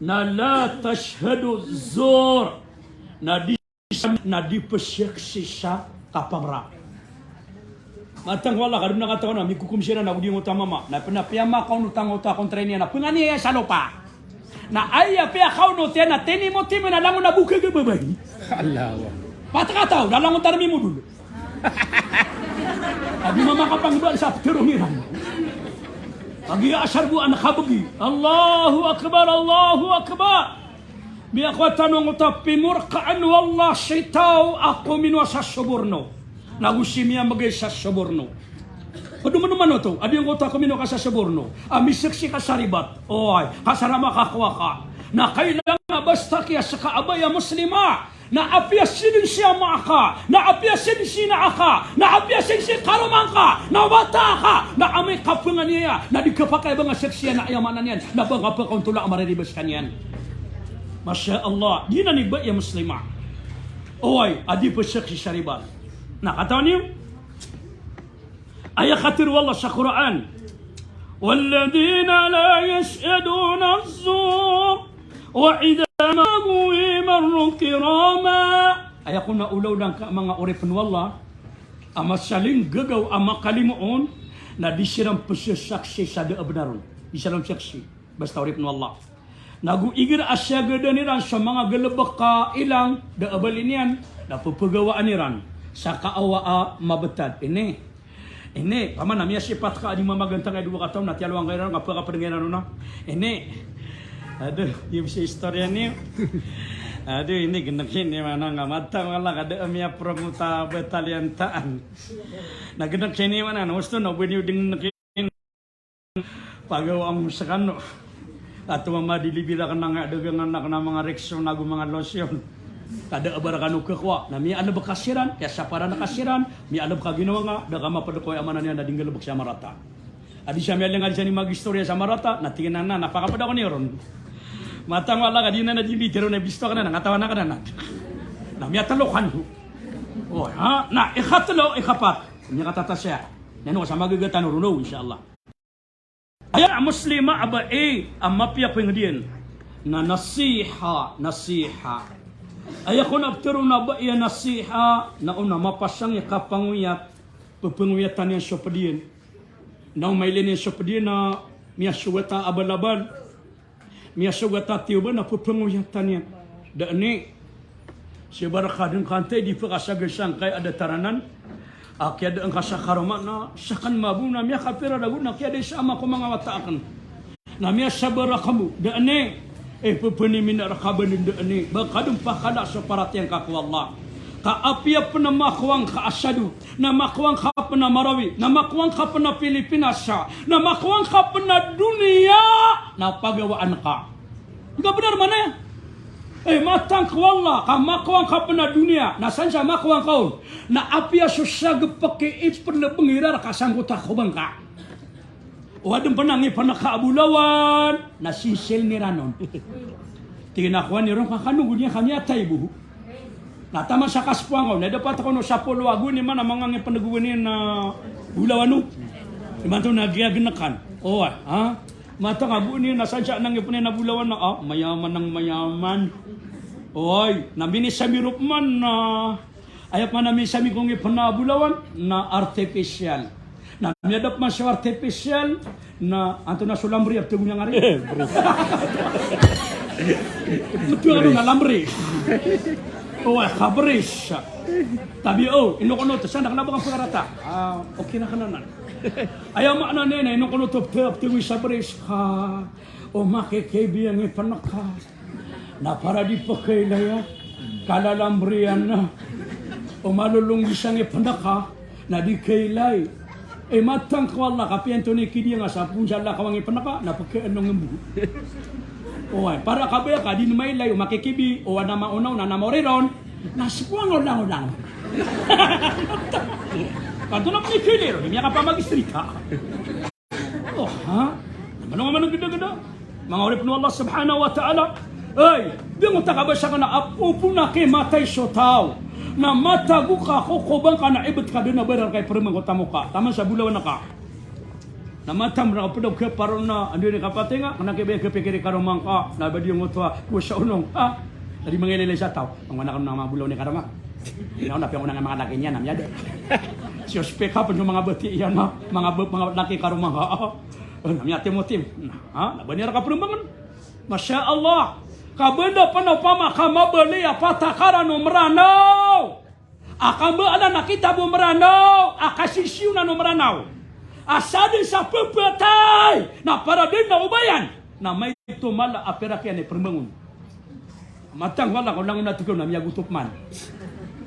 Na la tashhadu zur. Na di, na di pzaksi sa kapamra. Matang ko Allah, kadem na kataw na mikokom siran na godi ngoto a mama. Na pena piyamakaonot angkoto a kontra iyan a penganiya sa lopa. Na aya piyakaonot iyan na tinimotimo na langon a bokeg a babay. Allahu Akbar. Patakataw na langon tarmimodol. Adi mama kapangba sa pterong iran. Agi asar bo an kabegi. Allahu Akbar, Allahu Akbar. Miyakowa tano angkoto a pimorkaan o Allah si taw a kominowa sa soborno. Na go si miyamegay sa soborno. Ped oman oman oto, adi angkoto a kominowa ka sa soborno. A miseksi ka sa ribat. Oway, ka sa rama ka kowa ka. Na kailangan a basta kiya seka a baya Muslima. Na apiya sii den si ama aka, na apiya sii den si ina aka, na apiya sii den si karoma ngka, na wata aka, na amay ka penganiya, na di kapakay a ba nga seksi iyan, na aya maana niyan na ba nga pekaontola a maririba sekaniyan. Masha Allah, giyanan i baya Muslima. Oway, a di peseksi sa ribat. Na katawan iyo, aya katero o Allah sa Qur'an, "Walladhina la yashhaduna az-zur, wa idha marru marru kirama." Aya kon a olaola ngka a manga oripen o Allah a masalinggagaw a makalimoon, na di siran pesesaksi sa da a benar on. Di siran seksi. Basta oripen o Allah. Na go igira a siyagadan iran so manga galebek a ilang, da a bali niyan, na pepegawaan iran sa kaawa a mabetad. Ini, ini, paman a miyasipat ka a di mamagantang a dowa kataw na tiyalowan ka iran, nga pekapedeng iran ona. Ini, aduh, iyo bisa istorya niyo. Aduh, ini genek ini mana nga matang wala ka da a miyapromota betalian taan. Na genek ini mana, na osto na beniyo deng genek ini. Pagaw ang sekano. Ato mama di libila kena nga dagangan na kena manga Rexona ago manga lotion. Kada abar kano kekowa. Na miyalebek ka siran, kiyasaparan ka siran, miyalebek ka ginawa nga, da ka maped ko aya maana niyan na di nggalebek sa marata. Adi sa miyalinga di sa ni magistorya sa marata, na tingin na na, na pakaped ako ni ron. Matang wala ka di na na di di tero na bisto ka na, na ngatawan ka na na. Na miyatelo kano. O, ha? Na, ikatelo, ikapat. Miyakatata siya. Na ino sa magagatan ron, insha Allah. Aya a Muslima a bai a mapiya ko inged iyan na nasiha, nasiha. Aya kon a petero na bai a nasiha na on a mapasang i kapangoyat, pepengoyatan iyan so ped iyan. Na o mailay niyan so ped iyan na miyasogat a abalabal, miyasogat a tiyoba na pepengoyatan iyan. Da ini, Sibar ka den kantay di pekasaga sangkay a datar anan. A kiyada angka sa karoma na sakan mabo na miyakapira ragon na kiyada isa ama ko manga wata aken. Na miyasabar ka bo, da ini, eh, pepeni mina reka ba den da ini, ba ka den pakala so paratiyaya ngka ko Allah. Ka apiya pen a makowa ngka a Sado, na makowa ngka pen a Marawi, na makowa ngka pen a Pilipinas, na makowa ngka pen a doniya, na pagawaan ka. Di ka benar mana iya? Eh, matang ko Allah, ka makowa ngka pen a doniya, na san sa makowa ngka on. Na apiya so sagepek i iperlebeng iran reka sangkoto a kobang ka. O aden pen a ngipen ka a bolawan, na sinsil iran on. Tig iyan a kowa niyo ron ka kano go niyan ka miyatay bo. Na taman sa kasepoan ka on, na dapat ka on o sapolo a goni man a manga ngipen a goni na bolawan o. Imanto na giya genekan. O, ha? Matang a goni na san sa ngipen a bolawan na, ah, mayaman ang mayaman. Oy, na minisami roo man na, aya pman a minisami ko ngipen a bolawan na artificial. Na miyada pman so artificial na antonaa so lambri a petego niyan ari? Bris. Petego niyan na lambri. O, eh, kabris. Tabi o, ino kono oto, san da kena ba ka pekarata. Ah, okay na kena nan. Aya maana niyan na ino kono oto pete-, petego i sa bris ka. O makikibiyang i peneka. Na para di pekailaya, kalalambriyan na. O malolong isang i peneka, na di kailay. Eh, matang ko Allah, kapiya antonaa i kidiyang a sa pon sa lakaw ang i peneka, na pekaanong embo. O, ay, para kabaya ka, di mailay, o makikibi, o anama onaw, na anama oriron. Na sepoan o langolangon. Kanto na penikilir, di niya kapamagistrita. O, ha? Na mano nga man a gedageda? Manga oripen o Allah subhanahu wa ta'ala. Ay, di ngka kabasa ka na apo pon a kimatay so taw. Na matago ka ko kobang ka na ibet ka den a barar ka i peremang ko tamoka. Taman sa bolawan ka. Na matam ra ka ped a keparon na, andi ni kapatay nga, kena kibaya kepikir i karoma ngka, na ba di ngka oto a, kowa sa onong, ha? Na di mangilaylay sa taw. Ang mana ka na mabolawan i karoma. Ino na piyangonang a manga laki niyan na miyada. Siyospek a pn so manga bati iyan na manga ba-, manga laki karoma ngka. Na miyatimotim. Na, ha? Na ba niyan rka prmbngan. Masha Allah. Ka ba nda pn opama ka mabaloy a patakaran o Mranaw a kambaalan a kitab o Mranaw a kasisiyonan o Mranaw a sadn sa pphatay na para dn na obayan na maito mala a pirak iyan i prmbngon. Matang wala ko langon a tkaw na miyagotop man.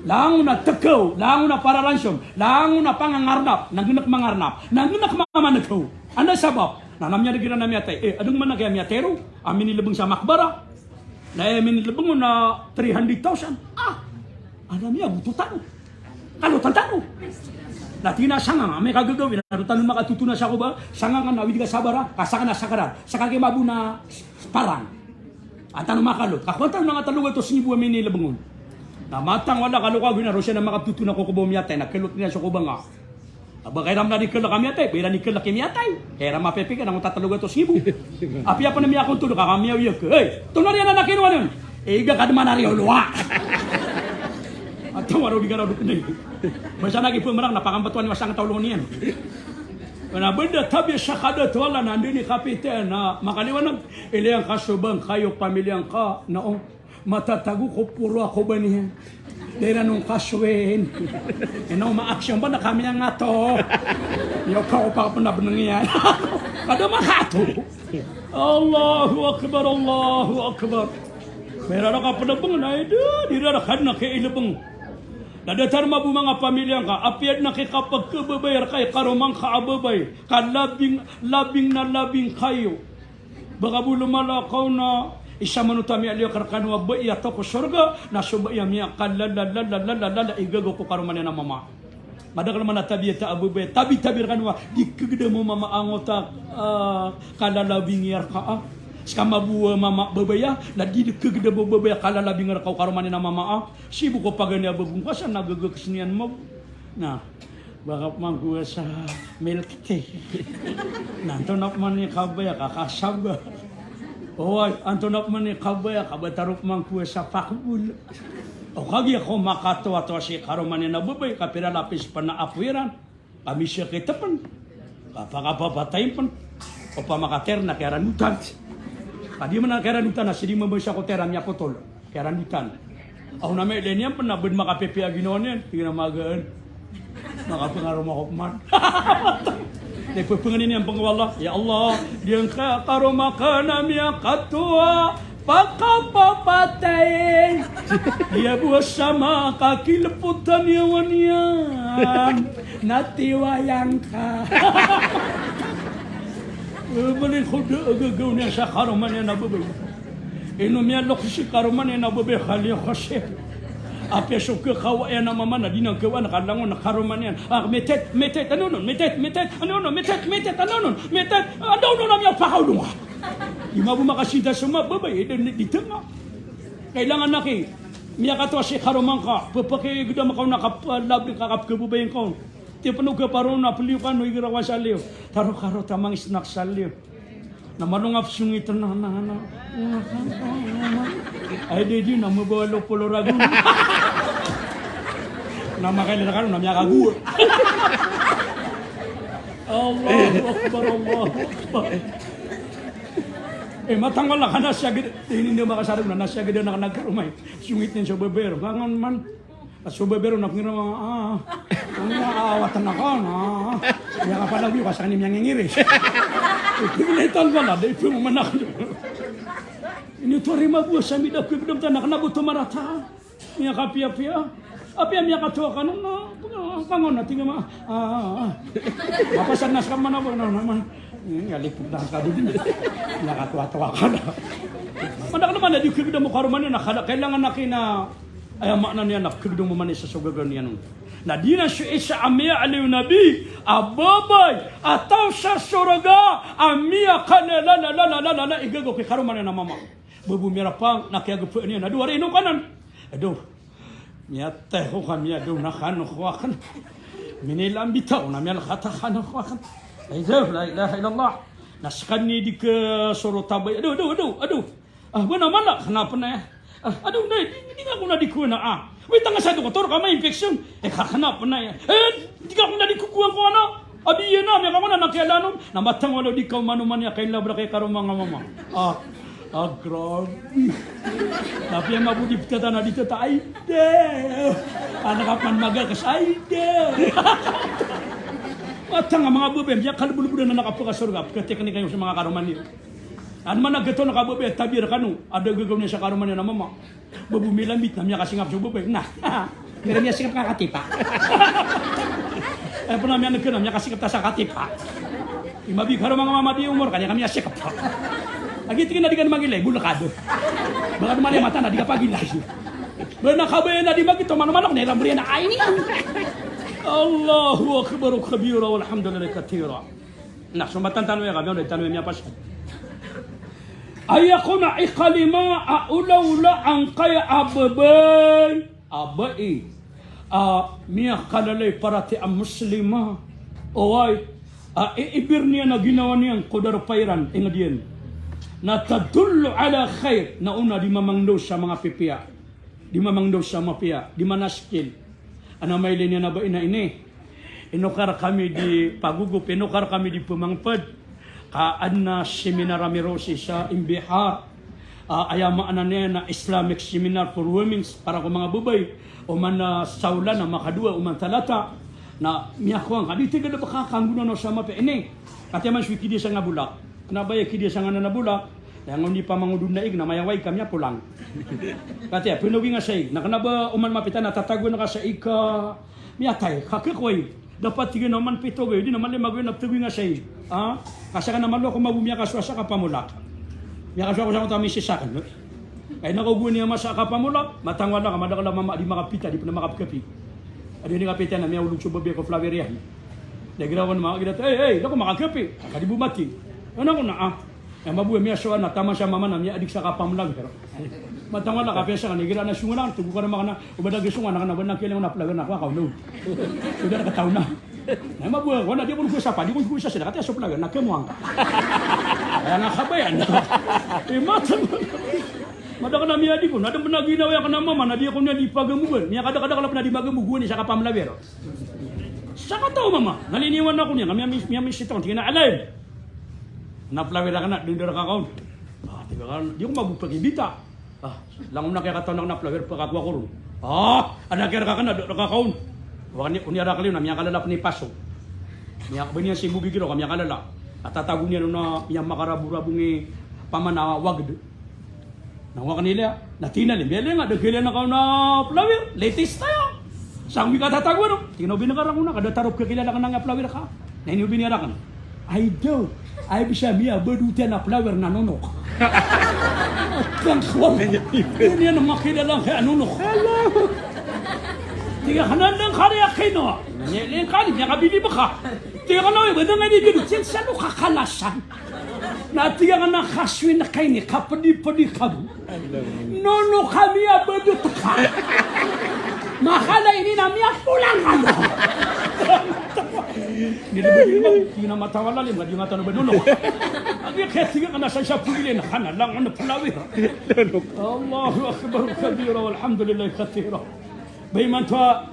Langon a tkaw, langon a pararansom, langon a pangangarnap, na nggnk mangarnap, na nggnk mamankaw. Anda sabap? Na, na miyadg iran a miyatay. Eh, adn man a kaya miyatay ron a minilbng sa makbara. Na aya minilbng on na three hundred thousand. Ah! Anda miyagoto tano? Kalotan tano. Na tig iyan a sanga nga, amay ka gagawii, na roo tano makatotona sa koba, sanga nga na awid ka sa bara, ka saka na sakarat, saka ki mabo na parang. An tano makalot. Ka kowan tano na nga tlo gatos ngibo a minilbng on. Na matang wala ka lokagoy na roo siya na makatotona ko koba o miyatay, na kalot niyan so koba nga. Aba, ka iran na di kalk a miyatay, ba iran di kalk i miyatay. Ka iran mapipikir na ngota tlo gatos ngibo. Apiya pn a miyakontol ka, ka miyawiyak. Hey, tonaa riyan a kinowa niyan? Eh, iga ka dn man a riyo lowa. At tawaro di ka raw dukn. Basa na ki pmarak na pakambatowan iyan a sangkta o lowa niyan. Na ba nda tabiya sa kadato a Allah na anda i kapita na makaliwanag. Ilay angka so bangkay o pamilya ngka na o matatago ko poro a koba niyan. Da iran on kasowin. Ino ma-action ba na kami ang ato. Iyo ka opak pn a bnng iyan. Kada makato. Allahu Akbar, Allahu Akbar. Mera raka pn a bng na ida, di rara kadn a kailbng. Na datar mabo manga pamilya ngka, apiya dn a kikapagkababay rka i karoma ngka a babay, ka labing, labing na labing kayo. Ba ka bo lomalakaw na isa man o tamiya liyo ka rkano a bai a taw ko sorga, na so bai a miyakalalalala i gagaw ko karoma niyan a mama. Madakl man a tabiya ta a babay, tabi-tabi rkano a di kagdam o mama angkoto a, ah, kalalabingi rka a. Ska mabo a mama babay a, na di kagdam o babay a kalalabingi rka o karoma niyan a mama a. Sii bo ko paganay a babay ngka sa na gagaks niyan mabo. Na, ba ka pman ko sa milk tea. Na antonaa pman i kabaya ka, ka sabar. Oway, antonaa pman i kabaya ka, ba taro pman ko sa pakbol. O kagiya ko makatowatowa sii karoma niyan a babay, ka pira lapis pn a apoy iran. Ka misakit pn. Ka pakapapatay pn. Opama ka tera na kiyaranotan. Ka di man a kiyaranotan na sii di mabasa ko tera miyapotol. Kiyaranotan. Aw na miyalay niyan pn na ba dn makapipiya ginawa niyan. Tig iyan a magaan. Makapangaroma ko pman. Na ipphangni niyan pn ko Allah. Ya Allah, di angka karoma ka na miyakatowa. Pakapapatay. Iya bo a sama ka kilpotan iyan wan iyan. Na tiwayang ka. Bali ko da a gagaw niyan sa karoma niyan a babay. Ino miyalok sii karoma niyan a babay, kaliyo kasi. Apiya so kakawa iyan a mama na di niyan kawaan ka langon a karoma niyan. Ah, mitit, mitit, ano non, mitit, mitit, ano non, mitit, mitit, ano non, mitit, ano non a miyapakaolong ka. Di mabo makasinta so mama, babay, eh, di, di tanga. Kailangan na ki, miyakatowa sii karoma ngka, pphakigdam ka on a kap-, ah, labi ka kapkababay ngka on. Tiyo pn o kaparo na peliyo kano igira ka sa liyo. Taro karo ta mangisnak sa liyo. Na malo nga psongit na, na, na. Ay, di, di, na mabawal o polo ragon. Na makailay kano, na miyakagowa. Allahu Akbar, Allahu Akbar. Eh, matang wala ka na siya gid-, ini niyo makasarag na, na siya gid na nagkaroma. Songit niyan so babay ron. Kangan man. A so babay ron na pngira, ah, ah. Ang awatan ako, na. Iya ka pala, wiyo ka sa kanya miyangingiri. Ipinilitan pala, da ipin mo man ako. Ini to rima buwa sa mida ko ibdam tanak na buto marata. Miyakapiyapiya. Apiya miyakatowa kano na, pangon na tingga ma-, ah, ah, ah. Mapasad na sa mana bo, na, na, man. Hmm, ya, lipog na ka dun. Miyakatowa-towa ka na. Madakl man a di kagdam o karoma niyan na kada, kailangan na kina, aya maana niyan na kagdam o mani sa so gagaw niyan on. Na di na so isa a miyaalay o Nabi a babay a taw sa sorga a miyakala, la, la, i gagaw ki karoma niyan a mama. Ba bo miyarapang na kiyagpaan iyan a dowa ri ino kanan. Adow. Miyatay ko ka miyadaw na kano ko akn. Minilambi taw na miyalkata kano ko akn. Ay, daw, la ilaha illallah. Na skaniyan i di ka soro tabay. Adow, adow, adow, adow. Ah, ba na mala, kna pn aya. Ah, ado na, di, di nga ko na di ko na, ah. Wait, tanga sa doktor ka ma-infection. Eh, kakana pa na ya. Eh, di ka ko na di ko kuwan ko ana. Abi ya na, miyaka ko na na kiyalanom. Na matang wala di ka umano man ya kay labra kay karoma nga mama. Ah, ah, grabe. Tapi ang mabudi pitata na di tata, ay, de. Anak kapan magakas, ay, de. Matang a mga bebe, miyakalbulbul na nakapakasorga, pkateknik kayo sa mga karoma niyo. Ano man a gito na kabebe, tabir kano, ada gagaw niya sa karoma niya na mama. Babo milambit na miyakasingap so bebe. Na, mira miyasingap ka katipa. Ay, pna miyaneg ka na miyakasingap ta sa katipa. Imabi karo mga mama di umor, kanya kami asikap. Agi tingin na di ka na magilay, bulakado. Baka dumali mata na di ka pagilay. Bana ka ba na di magito, mano-mano ko na ilang beriyan na ay. Allahu Akbar kabira, walhamdulillahi kathira. Na, sumbatan tano iya kami, oda tano iya miyapasad. Aya ko na ikalima a olaola angkaya a babay, a bai, a miyakalalay parati a Muslima. Oway, a iibir niyan a ginawa niyan ko darpa iran, inged iyan. Na tadullu ala khair, na ona di mamangndo sa manga pipiya. Di mamangndo sa mapiya, di manaskil. Ana mailay niyan a bai na ini. Inokar kami di pagogop, inokar kami di pemangped. Ka adn a seminar ami roo sii sa Imbihar. Ah, aya maana niyan na Islamic seminar for women, para ko manga babay. Oman na Saula na makadowa, oman Talata. Na miyakowa ngka, di tig a da ba ka kanggona o sa mapiya ini. Katii man so ikidiya sa nga bolak. Kena ba iya kidiya sa nganan a bolak. Langon di pamangodod na ig na mayaway ka miyapolang. Katii, penogi nga sa ig. Na kena ba oman mapita na tatagoan ka sa ig ka miyatay, ka kekoway. Dapat tig iyan a oman pitogi, di na mali magoy na petogi nga sa ig. Ah? Ka seka na malo ako mabo miyakasowa sa kapamolak. Miyakasowa ako sa misis aken. Kay na ko gowani a masa a kapamolak, matangwala ka, madakel a mama a di makapita, di pena makapkapi. A di kapita na miyaolog so babay ko flower iyan. Na igira ko na makagira, "Hey, hey, da ko makakepi." Ka di bo mati. Ano ko na, ah. Aya mabo a miyasowa na taman sa mama na miyaadik sa kapamlag, pero matangwala ka, piyasa ka na igira na songowan, togo ka na makana, o ba da gi songowan, na kena ba na kiyaling na flower na ko, akaw na. O da na kataw na. Na aya mabo a, wana di ko nagosapa, di ko nagosapa sila, katii so flower na kemoang ka. Aya nga kabayan. Eh, matang. Madakl a miyadi ko, na da pn a ginawa iyan kna mama, na di ako niyan di pagamogan. Miyakadakadakl a pn a di magamogan sa kapamlag, pero. Sakataw mama, na liniwan ako niyan, ka miyamis, miyamis ito, tig iyan a, "Alay." Na flower aken na, dn da rka kaon. Ah, tig aken, di ako mabopag i bita. Ah, langon na kiyakataw na kna flower, pkakowa ko ron. Ah, adn a kiyarka aken na, da rka kaon. Wa kani, o niyarakl iyan na miyakalala pn i paso. Miyak, ba niyan si mobigiro ka miyakalala. A tatago niyan on a miyamakarabo-rabong i pamana wagd. Na wa kani liya, na tinali, biyali nga, da kilala ka on a flower, latest tayo. Sa mi katatago, ano? Tig iyan o binakar ako na, ka da tarop ka kilala ka na nga flower ka. Na ini o biniyar aken. Ay daw, ay bisa miyabado tiyan a flower na nonok. Tangkol. Ini ano makilala ka nonok. Tig aken a nang kari akin o. Ini, ini kari, miyakabili ba ka? Tig aken a, oy, ba da nga ini gado, tiyan sa no kakalasan. Na tig aken a kasoy na kaini, kapedi-pedi ka bo. Nono kami a badot ka. Makala ini na miyapolang ka bo. Hindi ba, hindi ba, hindi na matawala, hindi na matawala, nono. Agi kaya tig aken a sa isa pulilin, kana lang ano pulawi. Allahu Akbar kabira, walhamdulillahi kathira. Ba imanto a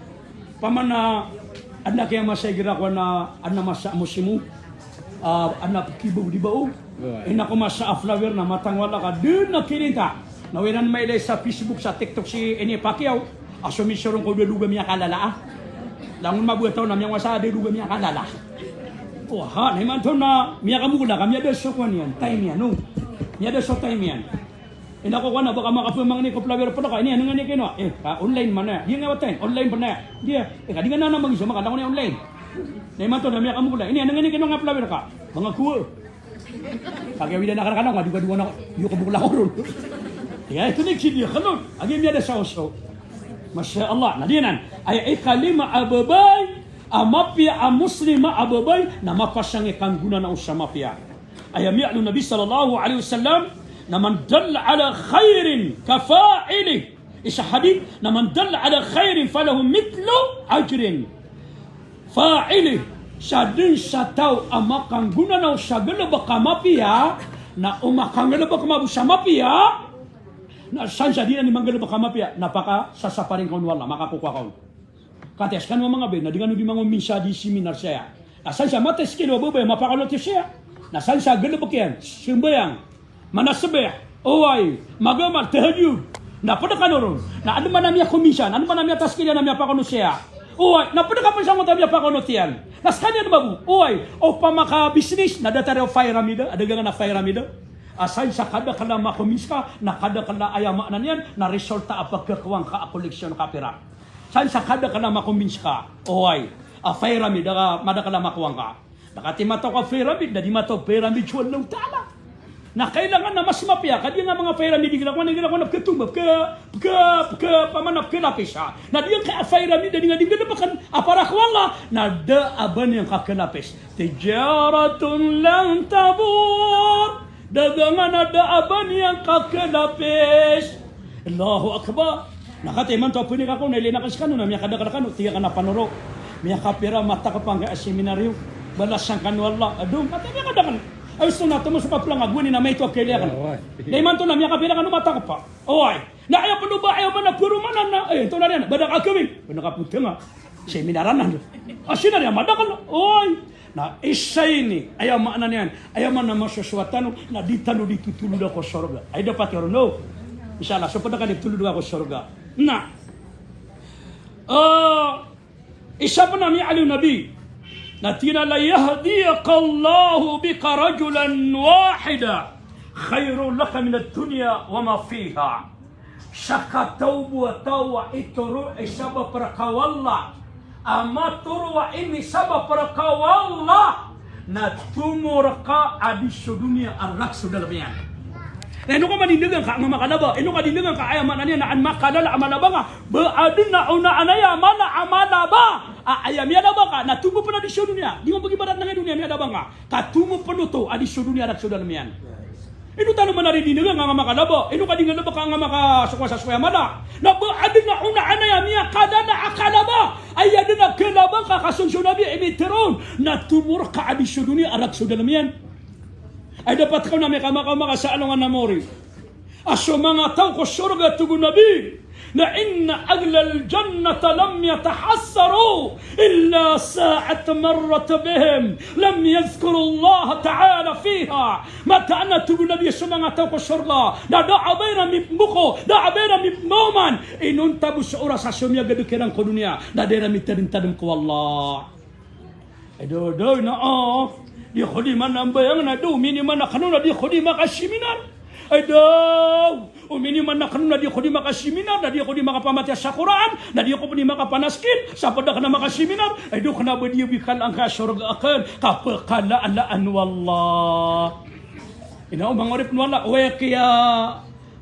Pamana, adn a kiyamasa igira ko na, adn a masa a mosimo. Ah, adn a kibaw di baw. Ina ko masa a flower na matangwala ka, dn a kirinta. Na o iran mailay sa Facebook, sa TikTok si ini Pacquiao. A so misoron ko da loga miyakalala a. Langon mabo a taw na miyawasa da loga miyakalala. Oha, na imanto na miyakamogola ka, miyada so kowan iyan, time iyan, no? Miyada so time iyan. Ina ko kowan a ba ka makapemangni ko flower pn ka, ini, ano nga ini kinowa? Eh, ka online man aya. Di nga wata iyan, online pn aya. Di aya. Eh, ka di nga nana mangiza, makalangon iyan online. Na imanto na miyakamogola. Ini, ano nga ini kinowa nga flower ka? Manga kowa. Kagiya wida na kanan, kanan, nga di ka, di ka na, di ka bokla ko ron. Di aya, ito na ikidiya ka ron. Agi miyada sa oso. Masha Allah. Na di anan. Aya ikalima a babay a mapiya a Muslima a babay na mapasang i kanggona na o sa mapiya. Aya miyaaloy o Nabi sallallahu alaihi wasallam na, "Man dalla ala khairin ka fa'ilih." Isa hadith na, "Man dalla ala khairin falahu mithlu ajrin fa'ilih." Sadn sa taw a makanggona na o sa galbk a mapiya, na o makangalbk mambo sa mapiya, Na sansa di na ni manggalebek a mapiya, na pakasasaparing ka on o Allah, makakokowa ka on. Katii a sekano a manga babay, na di kano di mangominsa di seminar saya. Na sansa matay sekano a babay a mapakaonot iyo saya. Na sansa galebek iyan, sembayang, manasebih, oway, magamal, tahajjud. Na ped kano ron. Na aden man a miyakominsa, aden man a miyataskiya na miyapakaonot saya. Oway, na ped ka pen sa ngoto a miyapakaonot iyan. Na sekaniyan mambo, oway, opama ka business, na datar iyo pyramid, a dagangan a pyramid. Asay sa kadakel a makominsa ka, na kadakel a, aya maana niyan, na resulta a pagkakowang ka a koleksyon ka pira. Asay sa kadakel a makominsa ka, oway, a pyramid, a madakel a makowang ka. Na katii mataw ka pyramid, na di mataw pyramid so Allahu Ta'ala. Na kailangan na mas mapiya, ka di nga manga pyramid, di kira ko na, di kira ko na pekatomba, peka, peka, peka, pamana pekelapis, ha. Na di nga ka pyramid, na di nga di nga lepekan, a para ko Allah, na da a ba niyan kakelapis. Tijaratun lan tabur. Dagangan a da a ba niyan kakelapis. Allahu Akbar. Na katii imanto a pwede ka ko na ilay na ka sekano na miyakadakel kano, tiga ka na panoro. Miyakapira matakep angkai a seminaryo. Balasan kano o Allah. Adong, katii miyakadakel. Ay, osto na tomo so kapelanga, gowani na maito a kailay aken. Oway. Na imanto na miyakapira kano matakep a. Oway. Na aya peno ba, aya mana peromanan na, eh, tonariyan, ba da ka kami. Peno ka putanga. Seminaran na. A seminaryo a madakel. Oway. Na isa ini, aya maana niyan, aya maana masosowa tano, na di tano di totolod ko sorga. Ay dapat iyo ron, no? Insha Allah, so ped ka di totolod ko sorga. Na, eh, isa pen a miyaaloy o Nabi, na tig iyan a, "La yahdiyakallahu bika rajulan wahidan khairun laka minad dunya wa ma fiha." Sakataw bo a taw a itoro i sabap rka o Allah, a matoro a ini sabap rka o Allah, na tomo rka a di so doniya a rakhs o dalem iyan. Na ino ka man di ndagang ka a nga makalaba, ino ka di ndagang ka, aya maana niyan na an makalala a malaba nga, ba aden a onaan aya mala a malaba, a aya miyalaba ka, na tomo pen a di so doniya, di nga pagibarat na nga i doniya miyalaba nga, ka tomo pen oto a di so doniya a rakhs o dalem iyan. Ino tano man a di ndagang ka a nga makalaba, ino ka di nga laba ka a nga makasokowa sa sokowa a mala. Na ba aden a onaan aya miyakalala a kalaba, aya den a kalaba ka, ka son so Nabi a imitero on, na tomo rka a di so doniya a rakhs o dalem iyan. Ay dapat ka on a miyaka, maka, maka sa alongan a mori. A so manga taw ko sorga, tig o Nabi, na inna ahlal jannati lam yatahassaru illa sa'atan marrat bihim lam yadhkurullaha ta'ala fiha. Mataan a, tig o Nabi, so manga taw ko sorga, na da a ba iran mipemboko, da a ba iran mipembaoman inonta bo so oras a so miyagedek iran ko doniya, na da iran mitademtadem ko Allah. Ay daw, daw, na, ah, di ko di manambayang, na daw, miniman a kano, na di ko di makaseminar. Ay daw, o miniman a kano, na di ko di makaseminar, na di ko di makapamatiya sa Qur'an, na di ko di makapanaskil, sa ped aken a makaseminar. Ay daw, kena ba di bikal angkai a sorga aken, ka pekalalaan o Allah. Ino, o manga oripen o Allah, oway, kiya,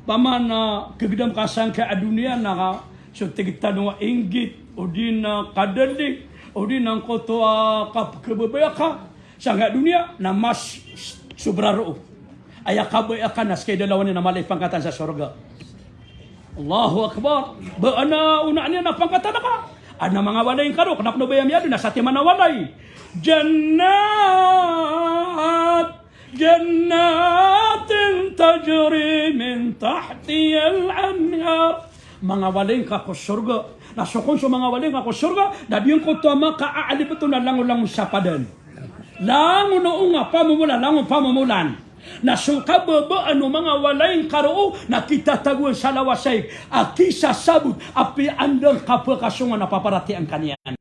paman, ah, kegedam ka sangkai a doniya, na ka, so tig tano a inggit, odi na kadali, odi na angkoto a kapekebebaya ka sangkai a doniya, na mas sobra roo. Aya kabaya ka na seka i da lawan iyan a mala i pangkatan sa sorga. Allahu Akbar. Ba aden a onaan iyan a pangkatan ka. Aden a manga walay ngka roo, kena pen o ba aya miyaden na satiman a walay. Jannat Jannatin tajri min tahtihal anhar. Manga walay ngka ko sorga. Na so kon so manga walay ngka ko sorga, na di ngkoto a makaalibeto na langon-langon sa padan. Langon o onga pamomolan, langon pamomolan. Na so kababaan o manga walay ngka roo, na kitatagoan sa lawasaig a kisasabot a piya anda ngka pekasongan a paparatiyayaan ka niyan.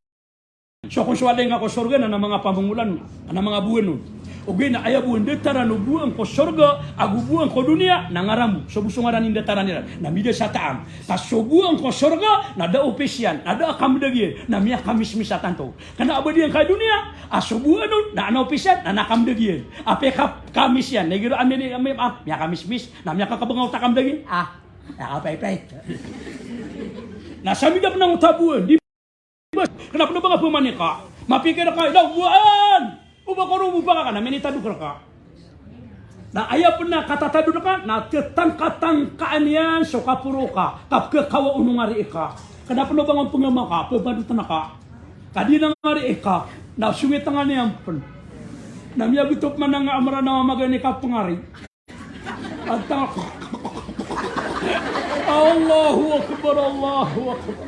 So kon so walay ngka ko sorga na, na manga pamomolan on, na manga boan on. Ogaid na aya bo a ndataran o boan ko sorga ago boan ko doniya na ngaran bo. So bo so ngaran i ndataran iran na mida sa taam. Ka so boan ko sorga na da a opis iyan, na da a kamdag iyan, na miyakamismis a tanto. Kena a ba di angkai a doniya a so boan on na aden a opis iyan, na aden a kamdag iyan. Apiya ka, kamis iyan, na igira ami, ami, ah, miyakamismis, na miyakakabangaw ta kamdag iyan. Ah, miyakapaypay. Na sa mida pen angkoto a boan, di Bas, kena pen o ba nga pemani ka. Mapikir ka, ilaw, boan! O ba ko roo bo paka ka na minitadok reka. Na aya pen a katatadok reka, na tetangkatangkaan iyan so kaporo ka, kapekekawa o nongari ika. Kena pen o ba nga pengema ka, pebadoten ka. Ka di nongari ika, na songit a nga niyan pen. Na miyagoto pen a nga amera na mamagay ni kapengari. Antang. Allahu Akbar, Allahu Akbar.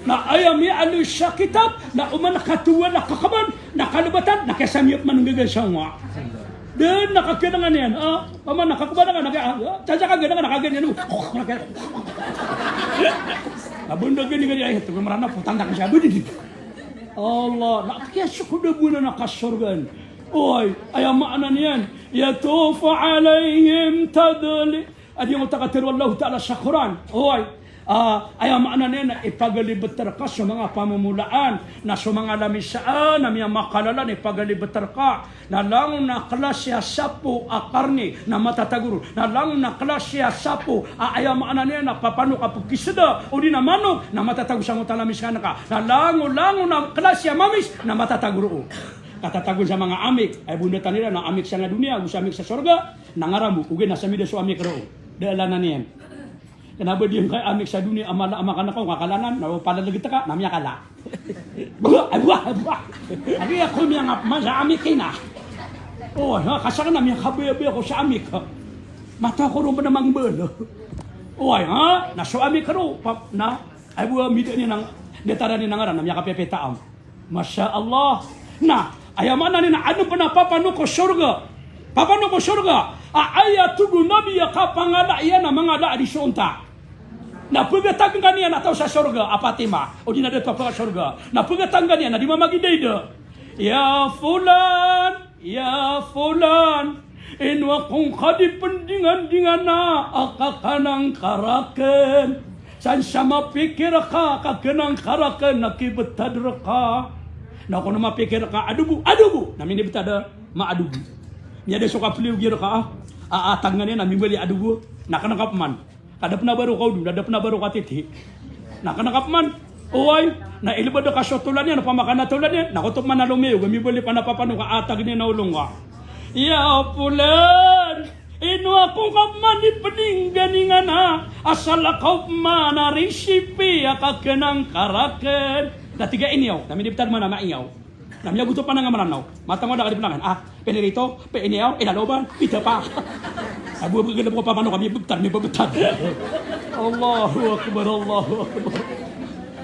Na aya miyaaloy sa kitab, na oman katowa na kakaban, na kalbatan, na kiyasamiya pman nggaga sa nga. Den na kaganangan iyan, ah, oman na kakaban ka, na kaya, ah, tadya kaganangan, na kaganangan iyan, oh, na kaya. Na banda gani gani, ay, ito, Mranaw, potan ta ko siya, budi. Allah, na kiyasokod a bo na kasorgaan. Oy, aya maana niyan, yatufu alayhim tadli. Adi ngkoto a katharo o Allahu Ta'ala sa Qur'an. Oy, ah, aya maana niyan na ipagalibet rka so manga pamomolaan, na so manga lamisaan a miyamakalala na ipagalibet rka. Na langon a klasi a sapo a karni na matatago ron. Na langon a klasi a sapo a, aya maana niyan na papanok a pkisda, odi na manok, na matatago sangkoto a lamisaan ka. Na langon, langon a klasi a mamis na matatago roo. Katatagon sa manga amik, ay bondotan iran a amik sangkai a doniya, ago sa amik sa sorga, na ngaran bo, ogaid na samida so amik roo. Da a lanan iyan. Kna ba di ngka amik sa doniya a mala a makan ka, o ngka kalanan, na o palalag ta ka, na miyakala. Buwa, buwa, buwa. Agi ako miyangap man sa amik ina. O, ha, kasakn na miyakabayabaya ako sa amik. Mata ko ron ba na mangbala. O, ay, ha? Na so amik roo, pa, na, ay buwa, mida niyan, dataran iyan a ngaran, na miyakapiyapita am. Masha Allah. Na, aya maana niyan na adn pn a papanok ko sorga. Papanok ko sorga. A, aya tig o Nabi a kapangala iyan a mangala a di so onta. Na pgtagn ka niyan a taw sa sorga a Fatima. Odi na dato a pkasorga. Na pgtagn ka niyan a di mamagidaida. Ya fulan, ya fulan. Ino ako ngka di pndingandingana a kakanang ka rakn. San sa mapikir ka a kakanang ka rakn na kibtad rka. Na kon mapikir ka adobo, adobo. Na minibtad a maadobo. Miyada so kapliyog iyan rka a, a, atag nga niyan na mimbali adobo. Na kna ka pman. Ka da pn a ba ro kaodo, da pn a ba ro katiti. Na kna ka pman. Oway, na ilbad ka so tolan iyan, pamakan a tolan iyan. Na koto pman a lomiyog, mimbali pn a papanok a atag niyan a olong ka. Ya fulan. Ino ako ngka pman di pndingandingana, asal ako pman a risipi a kakanang ka rakn. Na tig a iniyaw, na minibtad man a maiyaw. Na miyagoto pman a nga Mranaw. Matangod a ka di pnangan. Ah, pinirito, piniyaw, inaloban, pitapa. Ago, ago, ago, papanok a mibtad, mibtad. Allahu Akbar, Allahu Akbar.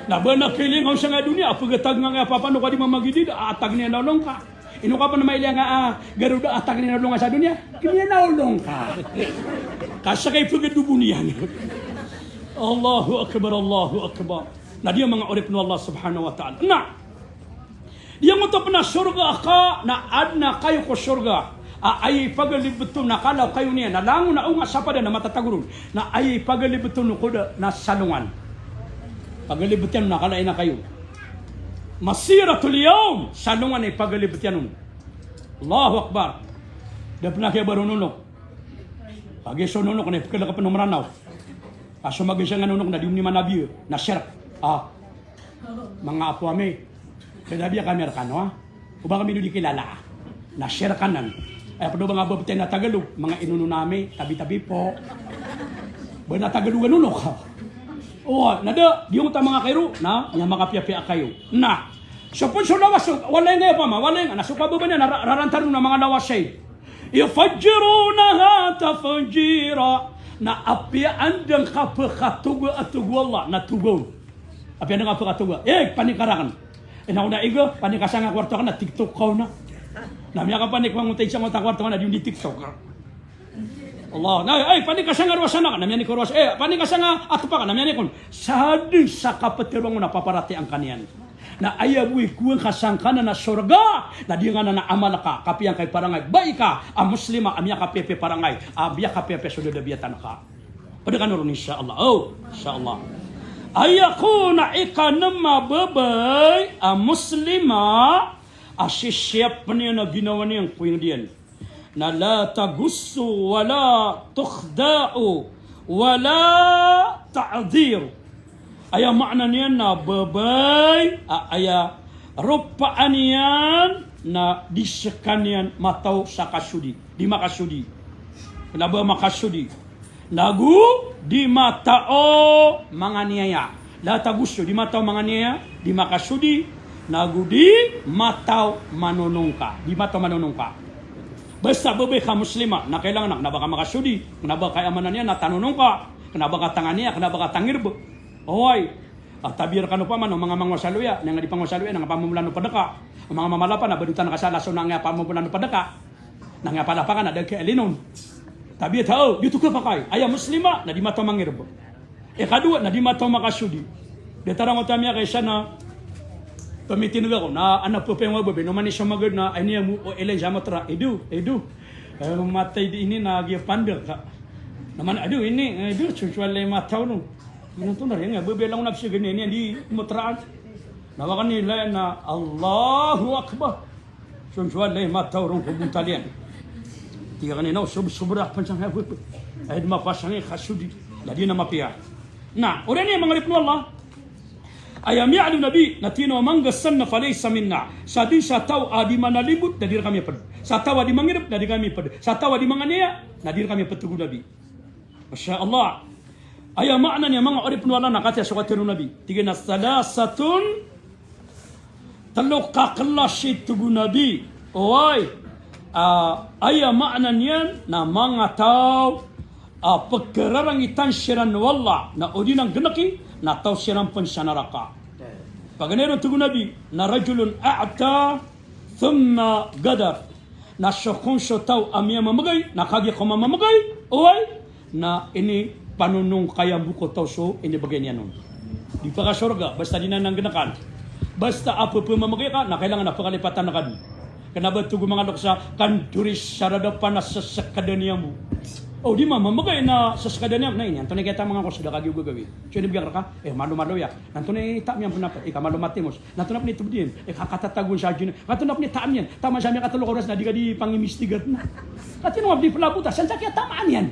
Na ba na kilingaw sangkai a doniya, a pgtag nga a papanok a di mamagidaida, atag niyan a olong ka. Ino ka pn mailay nga, ah, garoda, atag niyan a olong ka sa doniya. Kiniyan a olong ka. Ka sa kay pgdobo niyan. Allahu Akbar, Allahu Akbar. Na di a manga oripn o Allah Subhanahu wa Ta'ala. Na, di a ngoto pn a sorga ka, na adn a kayo ko sorga. A, aya ipagalibet on na kalaw kayo niyan. Na langon a onga sa pada na matatago ron. Na aya ipagalibet on ko da na salongan. Pagalibet iyan on na kala ina kayo. Masiratul yawm, salongan i pagalibet iyan on. Allahu Akbar. Da pn a kiyabaro nonok. Pagi so nonok na ipkhalk pn o Mranaw. Ka so magiza nga nonok na di on i manabi, na shirk. Ah. Manga apo ami. Kadabi kami rkano, ah. O ba kami di kilala, ah. Na shirk anan. Ay, pd o ba nga babtay na Tagalog, manga inono nami, tabi-tabi po. Ba na Tagalog a nonok. O, na da, di onta manga kairo, na, miyamakapiyapiya kayo. Na, so pn so lawas, so, walay nga, pama, walay nga, na so kababaya niyan, na ra-, rarantaron na manga lawas ay. Yufajjirunaha tafjira. Na apiya anda ngka pkhatoga a toga o Allah, na toga on. Apiya anda ngka pkhatoga. Eh, panik ka rakn. Ino ako na iga, panik ka sangkai a kwarto akn na TikTok ka on na. Na miyakapanik ka mangontay sangkoto a kwarto akn na di on di TikTok. Allah, na, ay, panik ka sangkai a rowasan akn, na miyanik ko rowasan, eh, panik ka sangkai a atp akn, na miyanik on. Sa dn sa kaptharoa on na paparatiyayaan ka niyan. Na aya bo i kowa ngka sangkanan a sorga, na di nga nan a amal ka, kapiya ngka i parangay, ba ika a Muslima a miyakapiyapiya i parangay, a miyakapiyapiya so dadabiyatan ka. Pd kano ron, insha Allah. Oh, insha Allah. Aya kon a ikanm a babay a Muslima a sisiyapn iyan a ginawa niyan ko ingd iyan. Na la taghussu wa la tukhda'u wa la ta'dhir. Aya maana niyan na babay a aya ropaan iyan na di skaniyan mataw sa kasodi, di makasodi. Kna ba makasodi. Nago di mataw manganiyaya. La taghussu, di mataw manganiyaya, di makasodi, nago di mataw manonongka. Di mataw manonongka. Basta babay ka Muslima, na kailangan na, kna ba ka makasodi, kna ba ka aya maana niyan na tanonongka. Kena ba ka tangani, kena ba ka tangirb. Oway. A, tabiya rekano paman o manga mangosaloya, na nga di pangosaloya, na nga pamomolan o ped ka. O manga mamalapan a ba dotan ka sa laso na nga pamomolan o ped ka. Na nga palapakan a da ka elinon. Tabiya tao, di oto kapakay. Aya Muslima, na di mataw mangirb. Ikadowa, na di mataw makasodi. Di tarang oto a miyakaisa na pemitineg ako, na anak pepeng wa bebe, no mani so magad na, ini amu, o elen sa matra, idu, idu. Eh, matay di ini na giya pandek ka. Na man, adu, ini, idu, susual lay mataw no. Ino to na rin nga, bebe lang na psigan ini, ini, di matraan. Na wakan nila na, Allahu Akbar. Susual lay mataw ron ko buntalian. Tiga kanina, sub-, subra pansang ha bebe. Ay, di mapasang i kasodi. Na di na mapiya. Na, oran iya manga oripn o Allah. Aya miyaaloy o Nabi, na tig iyan a man ghassana falaysa minna. Sadn sa taw a di manalimbot, na di rkami pd. Sa taw a di mangirb, na di rkami pd. Sa taw a di manganiya, na di rkami pd, tig o Nabi. Masha Allah. Aya maana niyan manga oripn o Allah na katii a so katharo o Nabi. Tig iyan a thalathatun, tlo ka klasi, tig o Nabi. Oway. Ah, aya maana niyan na manga taw a pkhararangitan siran o Allah, na o di nan gnki, na taw siran pn sa naraka. Paganay ron, tig o Nabi, na rajulun a'ta thumma ghadar. Na so kon so taw a miyamamgay, na kagiya ko mamamgay, oway, na inipanonong ka iyan bo ko taw so inibgay niyan on. Di pakasorga, basta di nan gnkan. Basta a pphmamgay ka, na kailangan a pkalipatan ka dn. Kna ba, tig o manga loks a, kandori sa rada pn a sskdan iyan bo. O di mamamgay na sskdan iyan, na ini, antonaa i kiyatama ngka ko sda kagiya gagawii. So inibgay rka, eh, malo-malo iya. Antonaa i taam iyan pn a pd, ika malo-malo a timos. Na antonaa pn i tbd iyan, eh, ka-, katatagoan sa jin. Antonaa pn i taam iyan. Taman sa miyakatlo ka oras na di ka di pangimistigat na. Katii o nga pn i plabota, san sa kiyatamaan iyan.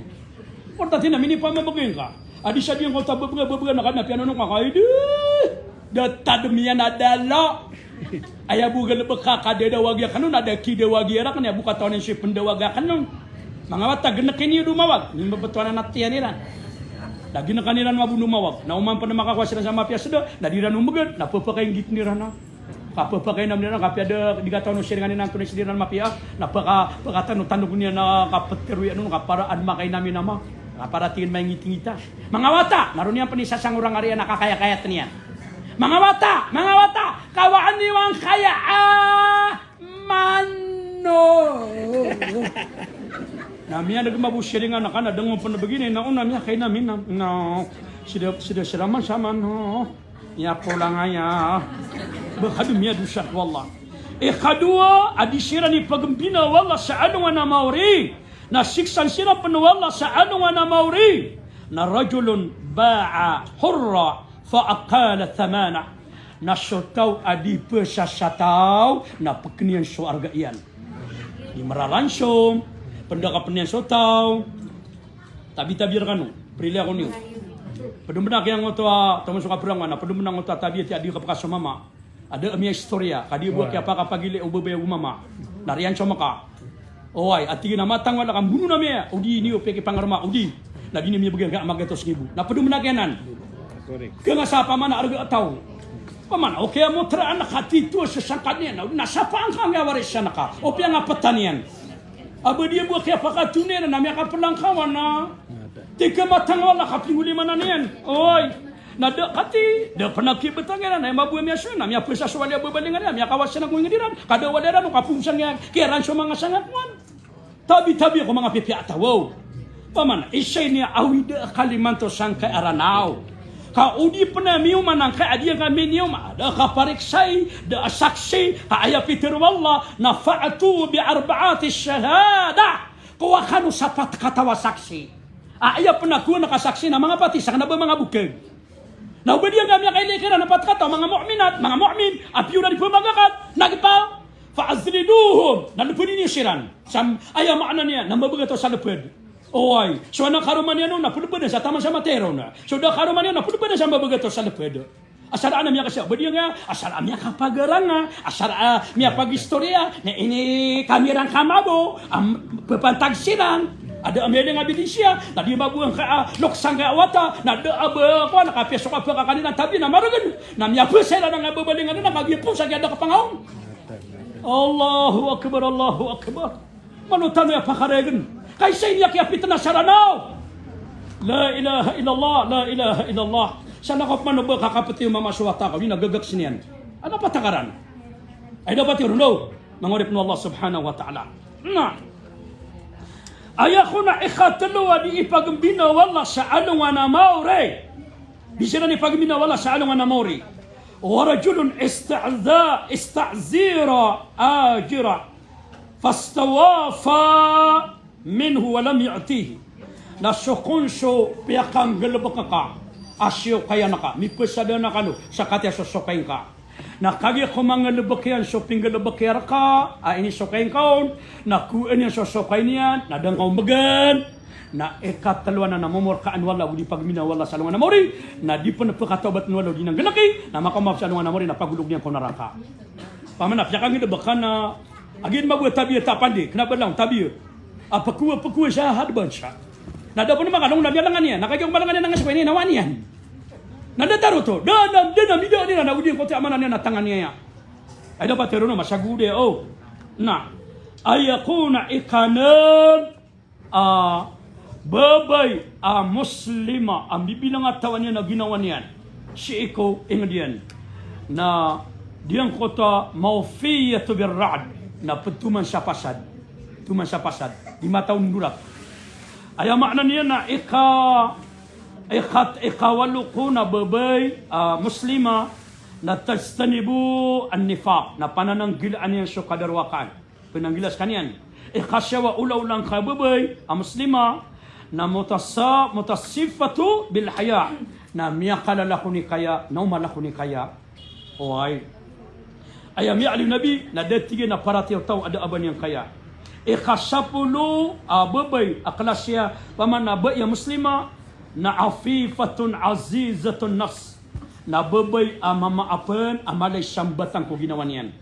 Porta tina minipamamgay ngka. A di sa di ngka oto a bbga, bbga na kami a piyanonong ka, kaidi. Da tadm iyan a dala. Aya bo galbk ka, kadadawagi akn on, a da kidawagi rakn iyan bo katawan iyan so ipndawag akn on. Manga wata, gnki niyo domawag. Nimbabtowan a natiyan iran. Da gnkan iran mambo domawag. Na oman pn makakowa siran sa mapiya a sda, na di ran omgn, na pphakainggitn iran a. Ka pphakainam iran, ka apiya da di katawan o siringan iran antonaa i sii ran mapiya, na pka-, pkatano-tanong iyan a kaptero iyan on, ka para adn makainam iyan a ma-, ka para tig iyan maingit-ingita. Manga wata, na roo niyan pn isasangorang a riyan a kakayakayatn iyan. Manga wata, manga wata, kawaan iyo angkaya a mano. Na miyaneg mambo siringan a kna, da ngka pn bgini, na ona miyakainam iyan a, na sii da, sii da siran man sa mano. Iya polang aya. Ba ka dn miyadosa ko Allah. Ikadowa a di siran ipagmbina o Allah sa alongan a maori. Na siksan siran pn o Allah sa alongan a maori. Na rajulun ba'a hurra fa aqala thamana. Na so taw a di psasataw, na pkn iyan so arga iyan. Di mararansom, pndakapn iyan so taw. Tabi-tabi rkano, prili ako niyo. Pd on pn a kiyangotol a, taman so kaprang a, na pd on pn a ngotol a tabi a tig a di kapakasomama. A da a miyaistoriya, ka di bo a kiyapakapagilay o babay ago mama. Na riyan so maka. Oway, a tig iyan a matangwala ka mbonoon ami aya, o di niyo piyakipangaroma, o di. Na di niyo miyabgay angkaya a magatos nggibo. Na pd on pn a kiyanan. Kna sa pamana arga a taw. Pamana, okay, a motraan ka tito a sasangkad iyan, na sapaan ka angkaya a warisan ka. O piyangaptan iyan. A ba di bo a kiyapakatona iran a miyakaplangkawan a tig ka matangwala ka pinggolimanan iyan. Oy. Na da kati, da pn a kibtang iran a aya mambo a miyasowa na miyapesa so wali a babalingan iran, miyakawas iran ko ingd iran. Ka da wali iran o kaponsang iyan, kiyaran so manga sangakowan. Tabi-tabi ko manga pipiya a taw. Pamana, isa ini a awid a kalimanto sangkai a Ranaw. Ka o di pn a miyoman angkai a di angka miniyoman, da a kapariksai, da a saksi, ka aya pitharo o Allah, na fa'tu bi arba'ati shuhada. Kowa kano sa pat kataw a saksi. A aya pn a kowa angka saksi na manga pati, sakn a ba manga bokag. Na o ba di angka miyakailay kiran a pat kataw, manga mu'minat, manga mu'min, a piyoran i pmagakat, na gipa, fa ajliduhum, na lpdi niyo siran. Sa aya maana niyan, na mabagataw sa lpd. Oway, so anak karoma niyan on na plbdan sa taman sa matay ron. So da karoma niyan on na plbdan sa mabagataw sa lpd. Asar a miyakasiya, ba di angka, asar a miyakapagaranga, asar a miyapagistoriya, na ini kami rangka mambo a ppantag siran. A da a miyailay a bidisiya, na di mambo angka a loks angka a wata, na da a ba kowan, na kapiya so kapakakaniran tabi na margn, na miyapesa iran angka babalingan iran, na kagiya pn sa kiya da kapangaon. Allahu Akbar, Allahu Akbar. Mano tano aya pakaregen? Ka isa ini a kiyapitna sa Ranaw. La ilaha illallah, la ilaha illallah. Sa na ko pman o ba kakapeti o mama so wata ka, di na gagak siniyan. Adn a patakaran. Ay dapat iyo ron, manga oripen o Allah subhanahu wa ta'ala. Na aya kon a ikatlo a di ipagmbina o Allah sa alongan a maori. Di siran ipagmbina o Allah sa alongan a maori. Wa rajulun ista'za-, ista'zira ajira fastawafa minhu wa lam yu'tihi. Na so kon so piyakanggalebek ka a siyokayan ka, mipesadan ka no sa katiya so sokay ngka. Na kagiya ko manggalebek iyan so pinggalebek iyan reka a inisokay ngka on, na kowaan iyan so sokay niyan, na da ngka ombegan. Na ikatlo anan a momorkaan o Allah, go di pagmbina o Allah sa alongan a maori, na di pen pekatawbaten o Allah o di nanggaleki, na makaoma sa alongan a maori, na pagolog iyan ko naraka. Pamana, piyakanggalebek ka na, a giya mambo a tabiya a tapandi, kena ba lang tabiya a pekowa, pekowa sa hadban sa. Na da pen makalong na miyalangan iyan, na kagiya ko malangan iyan na nga sokay niyan, na owaan iyan. Na da taro to, da na, da na mida niyan, na go di ngkoto a maana niyan na tangan iyan. Ay dapat iyo ron, masagode, o. Na aya kon a ikanem a babay a Muslima a mbibilang a tawan iyan a ginawa niyan sii ko inged iyan, na di angkoto a mawfiyatu birra'd, na petoman sa pasad. Toman sa pasad. Di mataw ndorap. Aya maana niyan na ika, ika, ikawalo kon a babay a Muslima na tajtanibu an-nifaq, na panananggilaan iyan so kadarwakaan. Penanggila sekaniyan. Ikasawa, olaola angkai a babay a Muslima na mutasa-, mutasifatu bil haya, na miyakalala ko nikaya, na omalak ko nikaya. Oway. Aya miyaaloy o Nabi na da, tig iyan, a paratiyaya o taw a da a ba niyan kaya. Ikasapolo a babay a klasi a, pamana, bai a Muslima na afifatun azizatun nafs, na babay a mamaap pen a mala i sambatan ko ginawa niyan.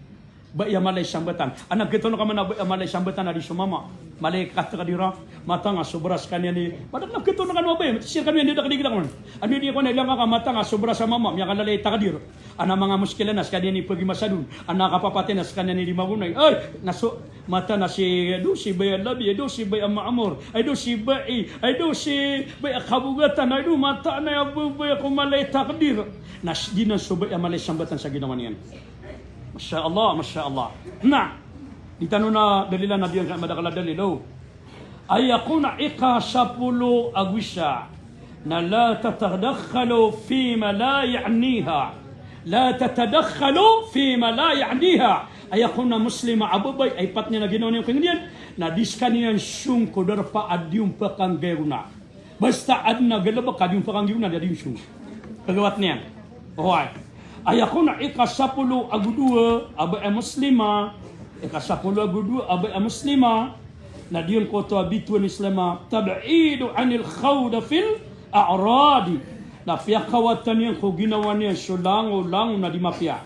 Bai a mala i sambatan. Anak gito na ka mana bai a mala i sambatan a di so mama. Mala i katakdira. Matang a sobra sekaniyan i. Madak na gito na ka no bai. Sir kami andi dak di gila kaman. Andi di ko na ilanga ka matang a sobra sa mama. Miyakalala i takdir. Ana manga muskila na sekaniyan i pegi masadon. Ana kapapatay na sekaniyan i di magonay. Ay, na so, mata na si, ado si bai a labi, ado si bai a maamor. Ay, ado si bai, ay, ado si bai a kabogatan. Ay, ado mata na ya bai, bai a ko mala i takdir. Na s-, di na so bai a mala i sambatan sa ginawa niyan. Masha Allah, masha Allah. Na, di tano na dalilan a di angka madakl a dalil, o. Aya kon a ikasapolo ago isa na la tatadakhalu fima la ya'niha. La tatadakhalu fima la ya'niha. Aya kon a Muslima a babay a ipat niyan a ginawa niyan ko inged iyan, na di sekaniyan song ko darpa a di on pekanggay gona. Basta aden a galebek a di on pekanggay gona, di on song. Pegawat niyan. Oway. Aya kon a ikasapolo ago dowa a bai a Muslima. Ikasapolo ago dowa a bai a Muslima. Na di angkoto a bitowan o Islam a tab'idu anil khawdi fil a'rad. Na piyakawatan iyan ko ginawa niyan so lango, lango na di mapiya.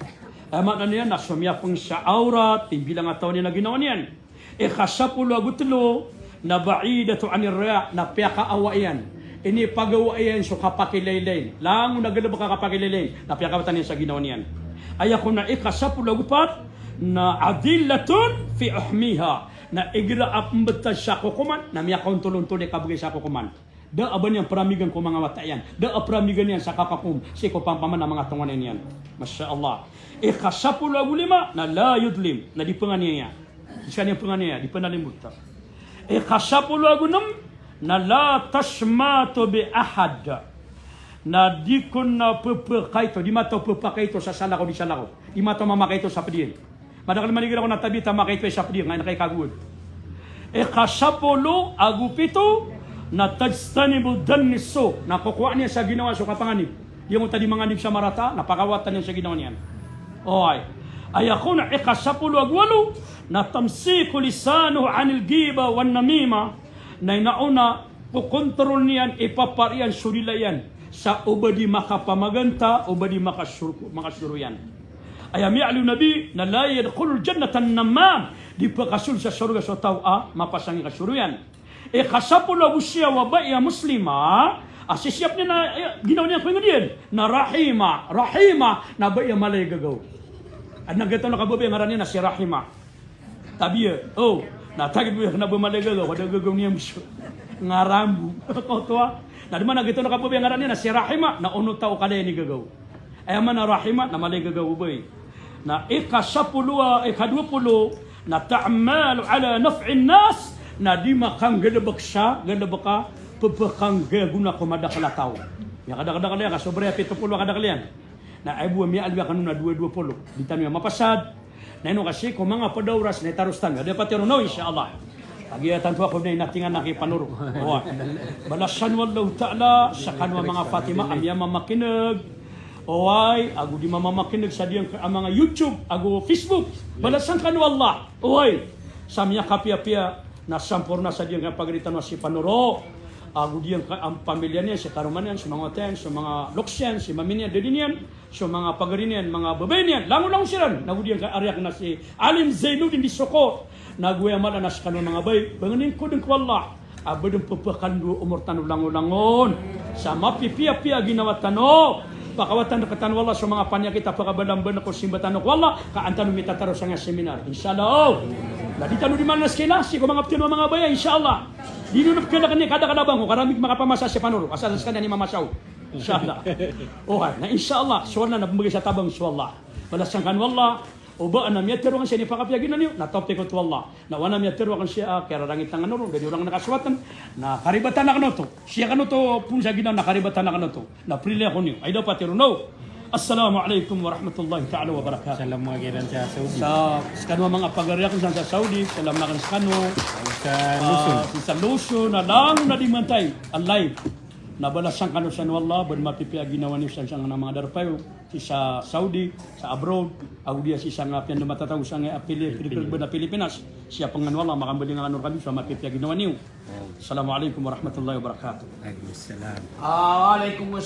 Aya maana niyan na so miyapeng sa awrat, timbilang a taw niyan a ginawa niyan. Ikasapolo ago telo na ba'idatu anir riya, na piyakaawa iyan. Inipagawa iyan so kapakilaylay. Langon a galebek a kapakilaylay, na piyakawatan iyan sa ginawa niyan. Aya kon a ikasapolo ago pat na adillatun fi uhmiha, na igira a pembetad sa kokoman, na miyakaontol-ontol i kabegay sa kokoman. Da a ba niyan peramigan ko manga wata iyan. Da a peramigan iyan sa kakakom sii ko pampamana manga tonganay niyan. Masha Allah. Ikasapolo ago lima na la yudlim, na di penganiaya. Di sekaniyan penganiaya, di penalimbotan. Ikasapolo ago nem na la tashmatu bi ahad. Na di kon na pepakaito, di mataw pepakaito sa salakaw, di salakaw. Di mataw mamakaito sa ped iyan. Madakl man igira ko na tabiya a makaito i sa ped iyan, ngain kay kagowad. Ikasapolo ago pito na tajtanibu dhannis su, na kokowaan iyan sa ginawa so kapanganib. Iyan o ta di manganib sa marata, na pakawatan iyan sa ginawa niyan. Oway. Aya kon a ikasapolo ago walo na tamsiku lisanahu anil ghibah wan namimah. Na inaona, kokontrol niyan, ipapar iyan so dila iyan sa o ba di makapamaganta, o ba di makasor-, makasoroyan. Aya miyaaloy o Nabi na la yadkhulul jannata an-nammam. Di pekasold sa sorga so taw a mapasang i kasoroyan. Ikasapolo ago siyaw a bai a Muslima a sisiyap niyan a, eh, ginawa niyan ko inged iyan na rahima, rahima, na bai a mala i gagaw. Aden a gataw na kababay a ngaran iyan na si Rahima. Tabiya, o, na tagid bo iyan kena ba mala i gagaw, kada gagaw niyan bo so ngaran bo. Koto a, Tadman a giyoto na kababaya ngaran iyan na si Rahima, na onota o kala iyan i gagaw. Aya maana Rahima na mala i gagaw o babay. Na ikasapolo a, ikadowa polo, na ta'malu ala naf'in nas, na di makanggalbk sa, galbk a, pphakanggago na ko madakl a taw. Miyakadakldakl iyan, kasobra iyan pito polo a kadakl iyan. Na aya bo a miyaaloy akn on na dowa, dowa polo. Di tano iyan mapasad. Na ino ka sii ko manga pd a oras na itaros tano. Aya dapat iyan on, insha Allah. Lagid a tanto ako na inatingan a kipanoro. Oway. Balasan o Allahu Ta'ala skano a manga Fatima a miyamamakin'g. Oway, ago di mamamakin'g sa giyangkai a manga YouTube ago Facebook. Balasan kano o Allah. Oway. Sa miyakapiyapiya na samporna sa giyangkai a pagari tano a si Panoro. Ago giyangkai a pamilya niyan, si karoma niyan, si manga wata iyan, si manga loks iyan, si mami niyan, dadi niyan, so manga pagari niyan, manga babay niyan, langolangon siran, nago giyangkai a ari akn a si Alim Zainuddin di Soko, nago aya mala na skano a manga babay, bangnin ko dn ko Allah a ba dn pphakando o omor tano langolangon sa mapipiyapiya a ginawa tano. Pakawatan rktano o Allah so manga paniyakit a pakabalambalan ko simba tano ko Allah, ka an tano mitataro sangkai a seminar, insha Allah. Na di tano di manas kila sii ko manga ptano a manga babay, insha Allah. Di niyo na pkhalkn i kadakl a bangko, karami makapamasa si Panoro, asal skaniyan i mamasa on. Insha Allah. Oway, na insha Allah, so Allah na pmbgay sa tabang so Allah. Balasan kano o Allah, o ba adn a miyatharo akn sii a pakapiya ginawa niyo, na tawfiq oto o Allah. Na o adn a miyatharo akn sii a kiyararangitan kano ron, da di orang na kasowatan, na karibatan akn oto. Sii akn oto pn sa ginawa na karibatan akn oto. Na prili ako niyo. Aya dapat iyan on. Assalamu alaikum warahmatullahi ta'ala wabarakatuh. Salam nga kiran sa Saudi. Sa, skano a manga pagari akn sa, sa Saudi, salam akn skano. Sa Luzon. Ah, sa Luzon, na langon a di mantay a live. Na balasan kano san o Allah, ba dn mapipiya a ginawa niyo san, san a manga darpa iyo, sii sa Saudi, sa abroad, ago di a sii sa nga piyan dn matatago sangkai a Pili-, Pili-, Pili-, Pilipinas. Sii a pangnin o Allah, makambaling kano rkami sa mapipiya a ginawa niyo. Assalamu alaikum warahmatullahi wabarakatuh. Waalaikumsalam. Ah, waalaikumsalam.